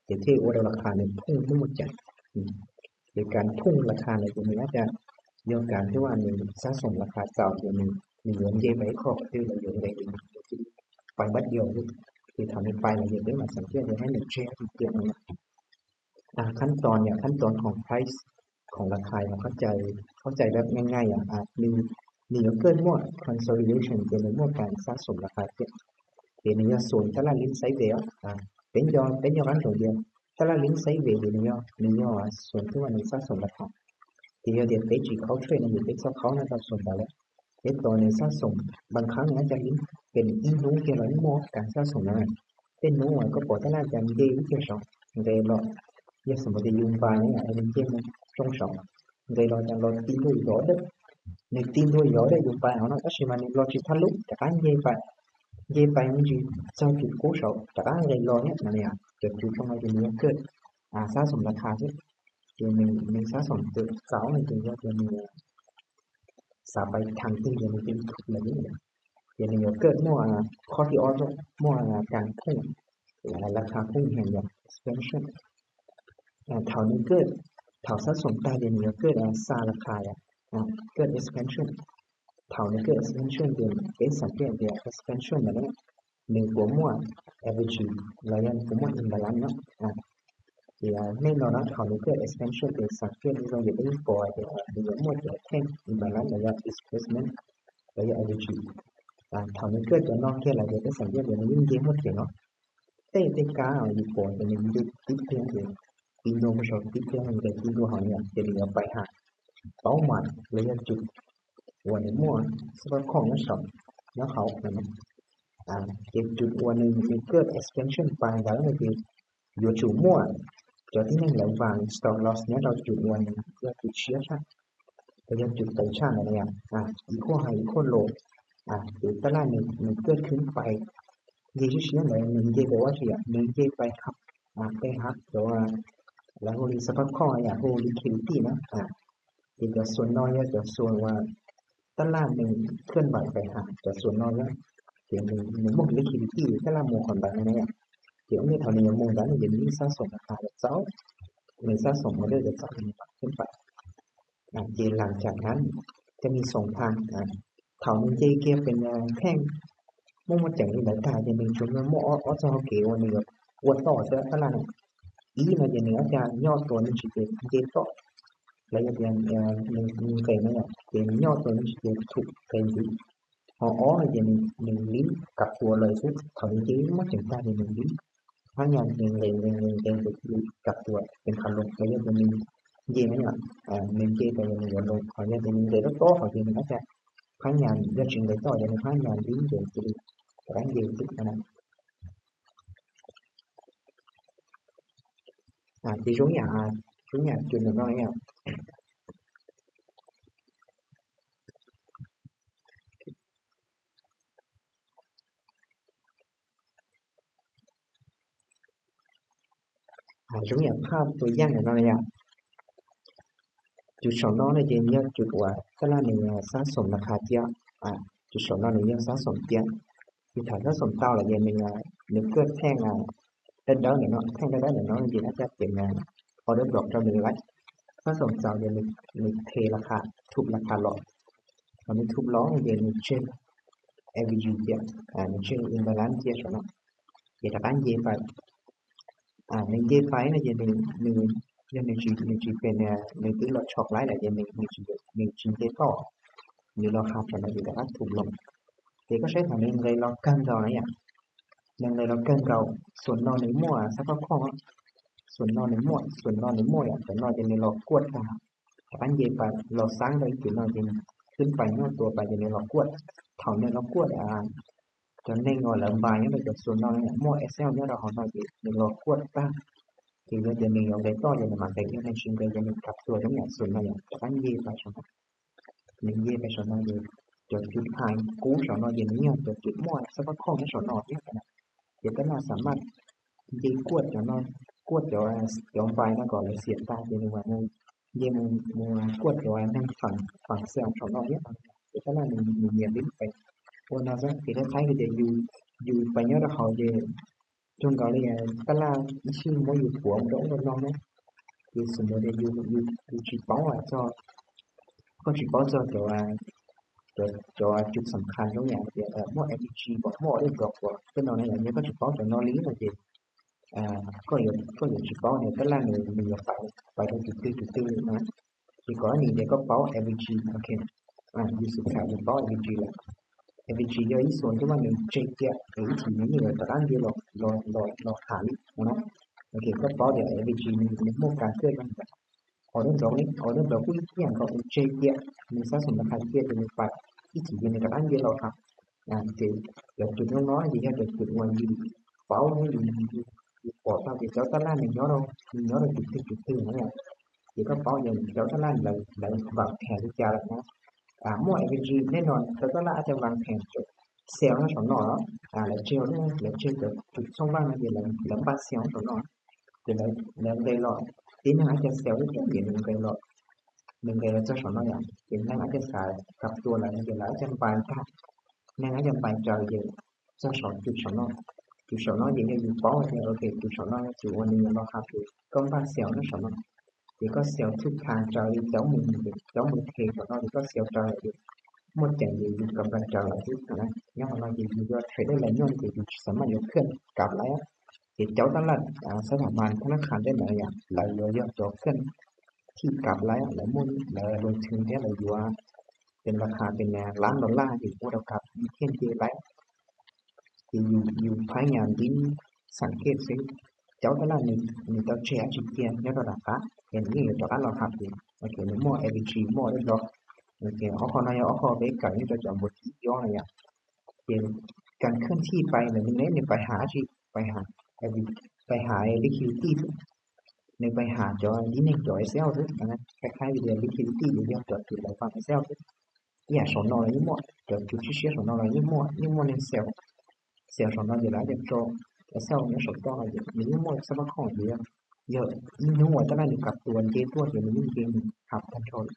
ces thiaj ua rau las khas nws phooj muaj muaj cai. Ces kas phooj las khas ntawd ces nws ab cas yog kas thiab ua nws sab xoom las khas txaus ces nws yuav nce pais ib qho qhov twg los yuav nqe, pais npab diau. Ces thaum nws pais lawm ces peb mam xav kiag tias nws tseg tiag tiag no. Khab toos yom, khab toos khoom price, khoom las khas yom, khaub cai, khaub cai lawv nyaj nyaj yom, nws nws yuav kawj muaj consolidation ces nws muaj kas xab xoom las khas thiab. Ces nws yog xoom tab laj lib xaiv vej os. Peb nco, peb nco qab ntsoov tias tab laj lib xaiv vej ces nws yog, nws yog xoom twb muaj nws xab xoom las khas. Ces yog tias peb tsis khaub trade no ces peb txhob khaub no rau xoom ntawd lawm. Peb tos nws xab xoom npaj khab nws ib co lib, ces nws ib hnub kiag los yeej muaj kas xab xoom na. Tej hnub uas koj pom tab laj cas nce ib co saud, nqes los, yog xam mus tias yus npaj ne, nws nce mus tsoo saud, nqes los cas los ti ntua yov dawb, nws ti ntua yov dawb yus npaj hauv no tab sis mas nws los tsis thaj lub rov qab nce pais, nce pais me ntsis txog cus qub saud rov qab nqes los thiab no. Cov cus tsoo no ces nws yuav kawj xab xoom las khas xwb. Ces nws xab xoom txaus no ces yog tias nws xav pais thaj twg ces nws cia li thum lawm. Ces nws yuav kawj muaj qhov thib ob, muaj kas phooj, las khas phooj heev yom, expansion. Thaum nws kawj, thaum xab xoom tag ces nws yuav kawj xa las khas yom, kawj expansion. Thaum nws kawj expansion ces peb xam thiaj tias expansion ntawd nws puas muaj average los yog nws puas muaj imbalance no. Ces nej no na, thaum nws kawj expansion ces xam thiaj zoo yam peb yeej pom tias nws yuav muaj cov theej imbalance los yog displacement los yog average. Thaum nws kawj cov no kiag lawm ces peb xam thiaj tias nws yeej nce muaj theem no. Tej tej kab yus pom ces nws nce tib pliag ces ti ntua mus saud tib pliag nqes ti ntua hauv no ces nws yuav pais hauv paub mas los yog cus uas nws muaj xab phab khooj nyob saum, nyob hauv no. Ces cus uas nws, nws kawj expansion pais ntawd no ces yuav tsum muaj cov tib neeg lawv vang stop loss nyob rau cus uas nws yog cus siab tshaj, los yog cus tawv tshaj ntawd na. Ib qho high ib qho low, ces tab laj nws kawj khwb pais nce siab siab ntawd nws nce pais ua tsi yom, nws nce pais hab, pais hab cov lawv hu li xab phab khooj yom, hu liquidity na. Ces cov xoom no yog cov xoom uas tab laj nws khwb pais pais hab cov xoom no yom, ces nws muaj liquidity tab laj mus qhov ntawd na. Ces ua ntej thaum nws yuav mus ntawd no ces nws yeej xab xoom las khas txaus, nws xab xoom mus dawb txaus nws khwb pais. Ces lam cam nab cov nws xoom tag, thaum nws nce kiag pem theej muaj muaj ceem li ntawd tag ces nws tsuas muaj ob txoj hau kev uas nws yuav ua toj xwb tab laj no. Ib no ces nws ob cag nyob tua me ntsis ces nce toj, los yog tias nws nqes no yom ces nws nyob tua me ntsis ces thum nqes ntxiv. Ho ob no ces nws lib kam tua lawm xwb, thaum nws nce muaj ceem tag ces nws lib, phab nyas nqes nqes nqes nqes ces cia li kam tua ces qhov loos los yog tias nws nce no yom, nws nce tas yog nws yuav loos, ho yog tias nws nqes tob tob hauv ces nws ob cag phab nyas yog tsis nqes toj ces nws phab nyas lib ces cia li rov qab nce xwb na. Ces zoo yam, zoo yam cus ntawm no yom. Zoo yam phaj tua yaj ntawm no yom. Cus saum no no ces yog cus uas tab laj nws xab xoom las khas tiag, cus saum no nws yog xab xoom tiag. Ces thaum xab xoom tau lawm ces nws, nws kawj theej dawb dawb ntawm no, theej dawb dawb ntawm no ces nws caj ces order block rau nws lawm. Xab xoom txaus ces nws the las khas, thum las khas los. Thaum nws thum los ces nws tseg average cia, nws tseg imbalance cia saum no, ces rov qab nce pais. Nws nce pais no ces nws, yog nws tsis, nws tsis pem, nws twb los tsho laib lawm ces nws tsis nce toj, nws los has saum no ces rov qab thum los. Ces koj saib thaum nws nqes los kawg nkaus na yom, nws nqes los kawg nkaus, xoom no nws muaj xab phab khooj, xoom no nws muaj, xoom no nws muaj yom, cov no ces nws los kuaj tag, rov qab nce pais los xab rau ib cus no ces nws khwb pais nyob tua pais ces nws los kuaj. Thaum nws los kuaj cov neeg uas lawv npaj nyob rau cov xoom no muaj Excel nyob rau hauv no ces nws los kuaj tag, ces yog tias nws yuav nqes toj ces nws mam nqes, yog nws tsis nqes ces nws rov tua zoo yam xoom no yom, rov qab nce pais saum no. Nws nce pais saum no ces cov cus hais kub saum no ces nws yog cov cus muaj xab phab khooj nyob saum no thiab. Ces tab laj xam maj nce kuaj cov no, kuaj cov, cov npaj no kom lawv xiam tag ces nws mam mus nce mus kuaj cov neeg fam, fam sell saum no thiab. Ces tab laj nws nyiam li pais ua no xwb, ces qhov thaib tias yus, yus pais nyob rau hauv ces zoo nkaus li tab laj ib sij muab yus puav mus rau ub rau no na. Ces xam maj tias yus, yus tsis paub txog, koj tsis paub txog cov, cov cus xam khas zoo yam tias muaj average pom muaj order block tej no na, yog koj tsis paub cov no li no ces koj yuav, koj yuav tsis paub tias tab laj nws, nws yuav pais, pais rau cus twg cus twg li na. Ces kom ib nim tias koj paub average, ok, Yus xav yus paub avg lawm. Avg yog ib xuam ntuj vaj nws tseg cia es ib chim nws yeej yuav rov qab nce los, los, los, los tham li no. Ok, koj paub tias avg nws, nws muaj kas kawg li. Order block, order block kuj ib yam nkaus, nws tseg cia, nws xab xum los hais cia ces nws pais, ib chim ces nws rov qab nce los tham. Ces cov cwm no ces yog cov cwm uas yus paub, yus, yus pom tau tias cov tab laj nws nyob rau, nws nyob rau cwm twg cwm twg no yom. Ces koj paub tias cov tab laj lawv, lawv vam thas li cas lawm na. Muaj avg nej no cov tab laj ab cov vam thas cov sell no saum no, lawv tseg, lawv tseg cov cwm txhooj vaj no ces lawv npaj sell saum no. Ces lawv nqes los, tib neeg ab cov sell lub roob ces nws nqes los, nws nqes los txog saum no yom, ces neeg ab cov xav kab tua lawm ces lawv ab cov npais tag, neeg ab cov npais raws ces txog saum cwm saum no. Cwm saum no ces yog yus paub tias ok cwm saum no yog cwm uas nws yuav los hais tias koj npaj sell no saum no. Ces koj sell thwj tha raws li cov mus, cov mus the saum no ces koj sell raws lawm ces muaj ceem ces yus kam npais raws lawm xwb. Nyob qhov no ces yus yuav trade dej lawv nyoj ces yus tsis xav maj yuav khwj kab laiv. Ces cov tab laj xab tham mas thab nab qha tej ntawd yom, lawv yuav yog cov khwj thij kab laiv, lawv muaj lawv loo thwm thiab lawv yuav pes las khas pes lab dollar ces ua rau kab thiaj nce laiv. Ces yus, yus phab nyas ntiv xam kej xwb, cov tab laj nws tau tseg dab tsi cia nyob rau nram qab es nws yeej yuav rov qab los hais tias nws muaj avg, muaj dab tsi. Ob qho no yog ob qho peb kawm nyob rau cov npua thib ob no yom. Ces kas khwj thij pais ntawm nws ne nws pais has dab tsi, pais has, pais has liquidity xwb. Nws pais has cov tib neeg cov sell xwb, qhib qhib video liquidity ces yog cov cwm lawv vam sell xwb. Ib yam saum no los yeej muaj, cov cwm siab siab saum no los yeej muaj, yeej muaj neeg sell. Sell saum no ces lawv cov tso, cov sell nyob saum toj no ces nws yeej muaj xab pab khoom ces yog ib hnub uas tab laj nws kab tua nce tuaj ces nws yeej nce mus hab tag nrho li.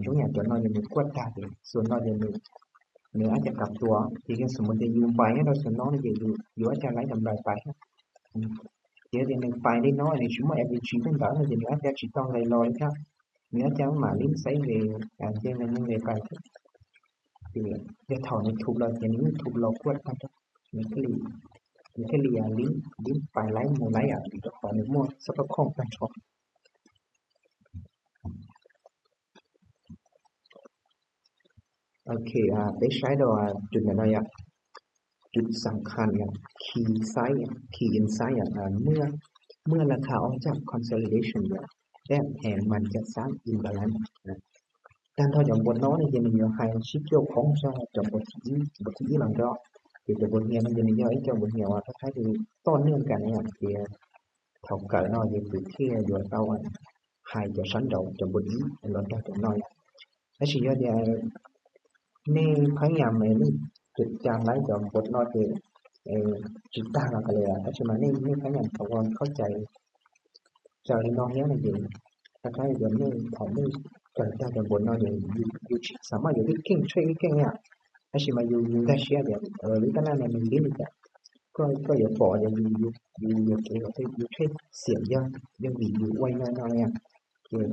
Zoo yam cov no ces nws kuaj tag ces xuas no ces nws, nws ab cov kab tua ces yog xum mus ces yus npais nyob rau xuas no no ces yus ab cov laiv cov npais pais. Ces yog tias nws pais li no nws tsis muaj avg tej ntawd no ces nws ab cov tsis tau nqes los li thiab. Nws ab cov mam li xaiv ve, nce nqes nce nqes pais thiab. Ces yog thaum nws thum los ces nws yeej thum los kuaj tag nrho, nws thiaj li, nws thiaj li li pais laiv mus laiv yam vim rau qhov nws muaj xab pab khoom tag nrho. Ok, peb saib rau cwm ntawm no yom, cwm xam khas yom, key insight, key insight yom, เมื่อราคาออกจาก consolidation ยอดแต้มแพงมันจะสร้าง imbalance. Tag nrho cov npuas no no ces nws yuav hais sib cuaj khoob txog cov npuas thib ib, npuas thib ib los nrog. Ces cov npuas hniav no ces nws yog ib co npuas hniav uas rov qab li toj nws kas na yom, ces thaum kawm no ces kuv thiaj yuav tau hais cov sab nraud cov npuas ib los nrog cov no yom. Tab sis yog tias nej pheej yam mas nej cwm ca laiv cov npuas no ces tsis tag los kav liam, tab sis mas nej, nej pheej yam thaum ua khaub cai raws li no thiab no ces rov qab tias nej thaum nej kawm tag cov npuas no ces yus tsis xav maj yuav lub keej trade lub keej yom, tab sis mas yus, yus nkag siab tias lub tab laj no nws li li cas, koj, koj yuav pom tias yus, yus yuav kev kom yus trade xiam yog, yog vim yus ua li no no yom. Ces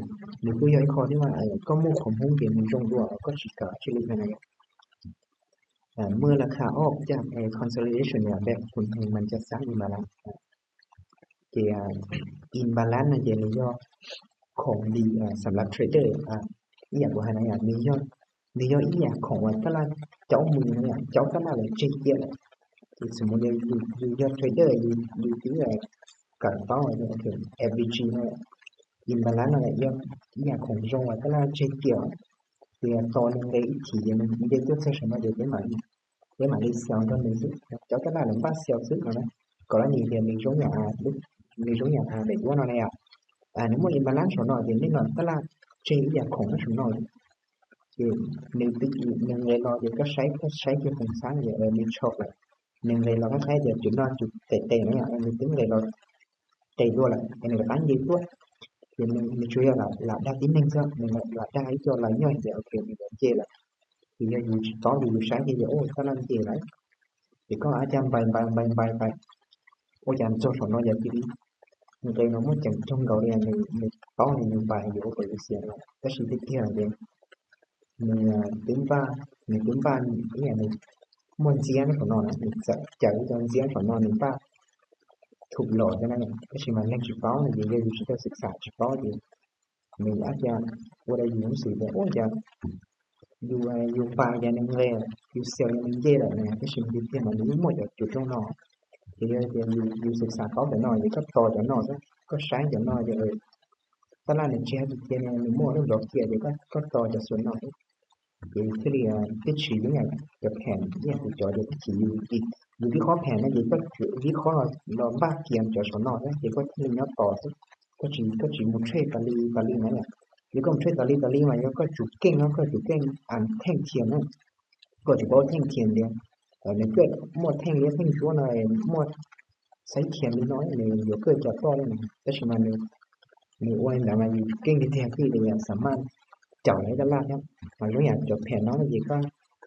nws kuj yog ib qho thiab mas koj muaj qhov hmoov ces nws zoo dua koj tsis kawm dab tsi li no na yom. เมื่อราคาออกจาก consolidation ยอดแต้มแพงมันจะสร้าง imbalance. Ces imbalance no ces nws yog khoom li สำหรับ trader, ib yam kuv hais no yom, nws yog, nws yog ib yam khoom uas tab laj caub mus no yom, caub tab laj lawv tseg cia lawm. Ces xws li yus, yus yog trader, yus, yus twb kawm paub avg no, imbalance no yog ib yam khoom zoo uas tab laj tseg cia, ces tos nws nqe ib chim ces nws nce tuaj txog saum no ces peb mam li, peb mam li sell nrog nws xwb, caub tab laj lawv npaj sell xwb no na. Kom lab nim tias nws zoo yam, nws zoo yam daim duab no na yom. Nws muaj imbalance saum no ces nej no tab laj tseg ib yam khoom nyob saum no. Ces nws twb, nws nqe los ces koj saib, koj saib kiag feem xab ces nws tsho lawm, nws nqe los qab qab tias cov no cov tes tes no yom, nws twb nqe los tes dua lawm es nws rov qab nce tuaj. Ces nws tsuas yog lam dag tib neeg xwb, nws lam dag ib co lawv nyob tias ok nws yuav nce lawm. Ces yog yus tsis paub ces yus saib ces yus ua tab laj nce lawm. Ces koj ab cag npais npais npais npais npais, ua cas txog saum no yog cia li nqe no muaj ceem cog nkaus li, nws paub nws npais yus ua kom yus xiam no, tab sis tiag tiag ces nws twb npaj, nws twb npaj ib yam nws muaj ntxiab nyob saum no na, nws txawm cawm ib co ntxiab saum no nws npaj thum los thiab na. Tab sis mas neeg tsis paub no ces yog yus tsis tau xwm xam tsis paub ces nws ab cag ua rau yus xav tias ua cas yus, yus npaj yog nws nqe, yus sell yog nws nce lawm na, tab sis nws tiag mas nws yeej muaj cov cus rooj no. Ces yog tias yus xav xav paub cov no ces koj tos cov no xwb, koj saib cov no ces tab laj nws tseg tiag tiag nws muaj lub nrov kiag ces koj tos cov xwm no xwb. Ces thiaj li twb tsis yeej cov phem ib yam kuv cov ces twb tsis yus, yus vib qhob phem no ces koj vib qhob los npaj kiag cov saum no xwb ces koj thiaj li nyob tos xwb. Koj tsis, koj tsis mus trade tas li tas li na yom. Yog koj mus trade tas li tas li mas yog koj tsum keej no, koj tsum keej theej thiam na. Koj tsis paub theej thiam tias nws kawj muaj theej liab theej ntsuab no, muaj xaiv thiam li no nws yuav kawj cov toj li no. Tab sis mas nws ua li ntawd mas yus keej tiag tiag thiaj li xav maj caum lawv tab laj thiab. Mas zoo yam cov phem no no ces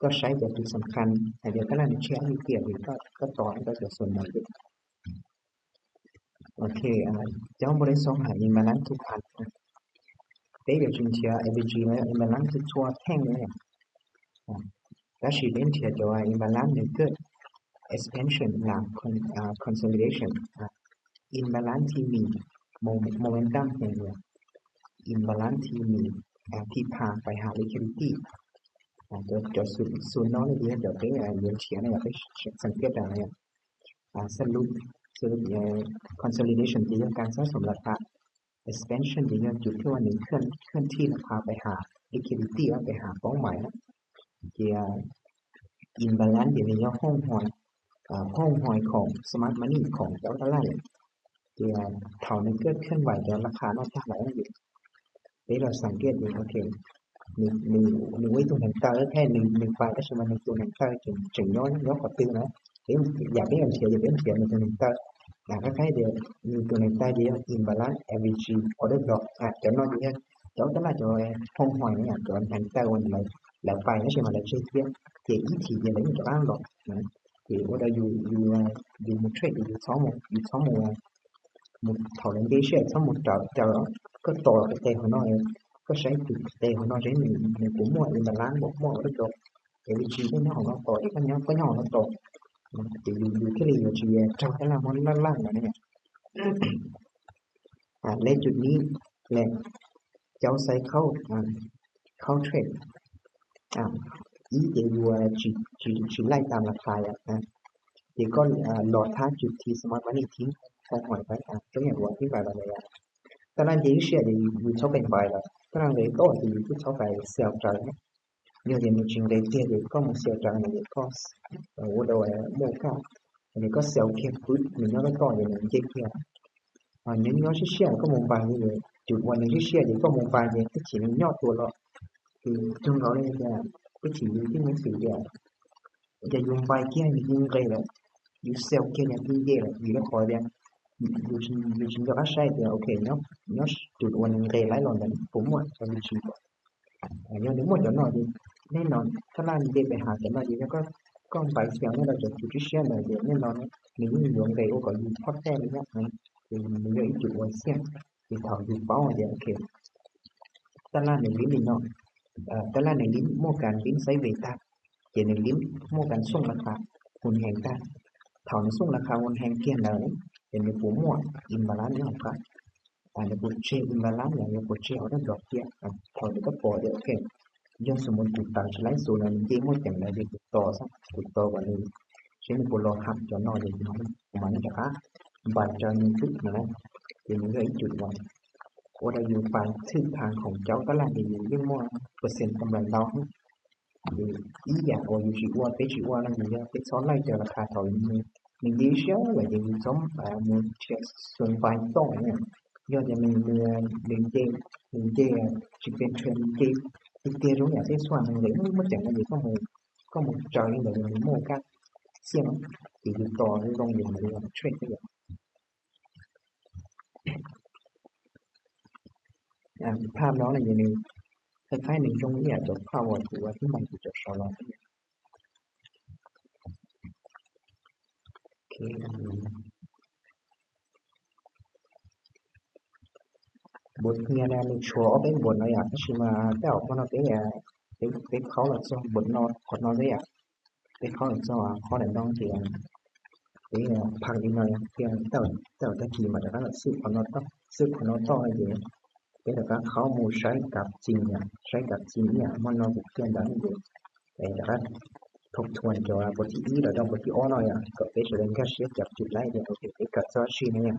koj saib cov tus xam khas hais tias tab laj nws tseg li tiam ces koj tos koj cov xwm no. Ok, cov npau li xoo hais imbalance two phav, peb yuav tsis nrhiav A V G los imbalance txhua txhua theej li. Tab sis peb nrhiav cov imbalance nws kawj expansion los consolidation, imbalance thib mis, momentum heev, imbalance thib mis, thib phav pais has liquidity. Cov xu no ne ces yog cov peb yuav nrhiav no yog peb xav tias xab lub consolidation ces yog kab xab xoom las phas, expansion ces yog cus thwj ua nws khwj thij las phas pais has liquidity pais has paub mais na. Ces imbalance ces nws yog hooj hois, hooj hois khoom smart money khoom cov tab laj. Ces thaum nws kawj khwj vais cov las phas no tag lawm, peb los xav tias ces ok, nws ua ib tug neeg taw, nws pais tab sis mas nws tus neeg taw tseem nyob nyob qhov twg na. Yam peb yuav nrhiav ces peb nrhiav nws tus neeg taw. Qhov qab tias nws tus neeg taw ces yog imbalance A V G order block, cov no ces yog cov tab laj cov hooj hois na, cov neeg taw ua lawv pais tab sis mas lawv tseg thiab, ces ib chim ces lawv yeej rov qab los. Ces ua rau yus, yus mus trade ces yus txhob mus, yus txhob mus, mus thaum lawv nce siab txhob mus raws caw, koj tos tes hauv no, koj saib tus tes hauv no seb nws puas muaj imbalance, muaj order block, A V G nyob hauv no tos, koj nyob hauv no tos, ces yus thiaj li yuav tsis raug tab laj muab laj laj ntawd ne. Lej cus ni, lej cov xaiv khaub, khaub trade, ib ces yus tsis laij tas las phas, ces koj los thab cus thib smart money thib, koj hais pab cov yam uas thib pais los, tab laj nce ib siab ces yus txhob pais npais lawm, tab laj nqes toj ces yus kuj txhob pais sell raws. Yog tias nws tsis nqes tiag ces koj mus sell raws nws ces koj ua rau muaj kaj, ces koj sell kiag pwb nws nyob tab tom ces nws nce kiag. Nyob nyob siab siab koj mus npais ces, cus uas nws siab siab ces koj mus npais ces ib chim nws nyob tua los. Ces zoo nkaus li tias ib chim yus twb muaj xwm tias, ces yus npais kiag nws yeej nqes lawm, yus sell kiag nws yeej nce lawm vim rau qhov tias yus tsis nco qab saib tias ok, nyob cus uas nws nqes laib los ntawd puas muaj cov li tsis. Yog nws muaj cov no ces nej no, tab laj nce pais has cov no ces yog koj npais sell nej rau cov cus siab siab ntawd ces nej no nws yeej yuav nqes ua kom yus thoj tej li thiab. Ces nws yog ib cus uas xiaj, ces thaum yus paub tias ok, tab laj nws li li no, tab laj nws li muaj kas li sideways tag, ces nws li muaj kas xooj las phas hun heev tag. Thaum nws xooj las phas hun heev kiag ntawd ces nws puas muaj imbalance nyob hauv qab, nws puas tseg imbalance los yog puas tseg order block tiag. Thaum nws koj pom tias ok, yog xu mus tus tawm tsis laib xu no nws nce muaj ceem ntawd ces kuv tos xwb, kuv tos kom nws, seb nws puas los ham cov no ces kuv mam li rov qab npais raws nws xwb no na. Ces nws yog ib cus uas ua rau yus pais thwj tha khoom cauv tab laj ces yus yeej muaj percent kam lais ntau. Ces ib yam uas yus tsis ua, peb tsis ua no ces yog peb txhob laij raws las phas thaum nws nce siab lawm ces yus txhob mus nrhiav xu npais toj. Yog tias nws, nws nce, nws nce tsis pes tsawg, nws nce tiag tiag zoo yam tej xuaj nws nqes muaj ceem no ces koj mus raws li ntawd nws muaj kaj xiaj no, ces yus tos zoo yus mam li trade xwb yom. Phaj no no ces nws, qhov qab nws zoo ib yam cov phaj uas kuv ua tib npais kuv cov saud los. Npuas nyias nws tshuav ob peb npuas no yom, tab sis mas tej zaum qhov no peb, peb khaub los txog npuas no, qhov no xwb yom. Peb khaub los txog qhov daim no ces peb phaj li no thiaj, tej zaum tag kis mas rov qab los xwb qhov no toj, xwb qhov no toj no ces Peb rov qab qhov mus saib kav txim yom, saib kav txim yom, hmo no kuv qhia ntawd ces rov qab thauj thuam cov puas thib ib los rau puas thib ob no yom, kom peb sawv daws nkag siab cov tus laib tias ok peb kawm txog dab tsi no yom.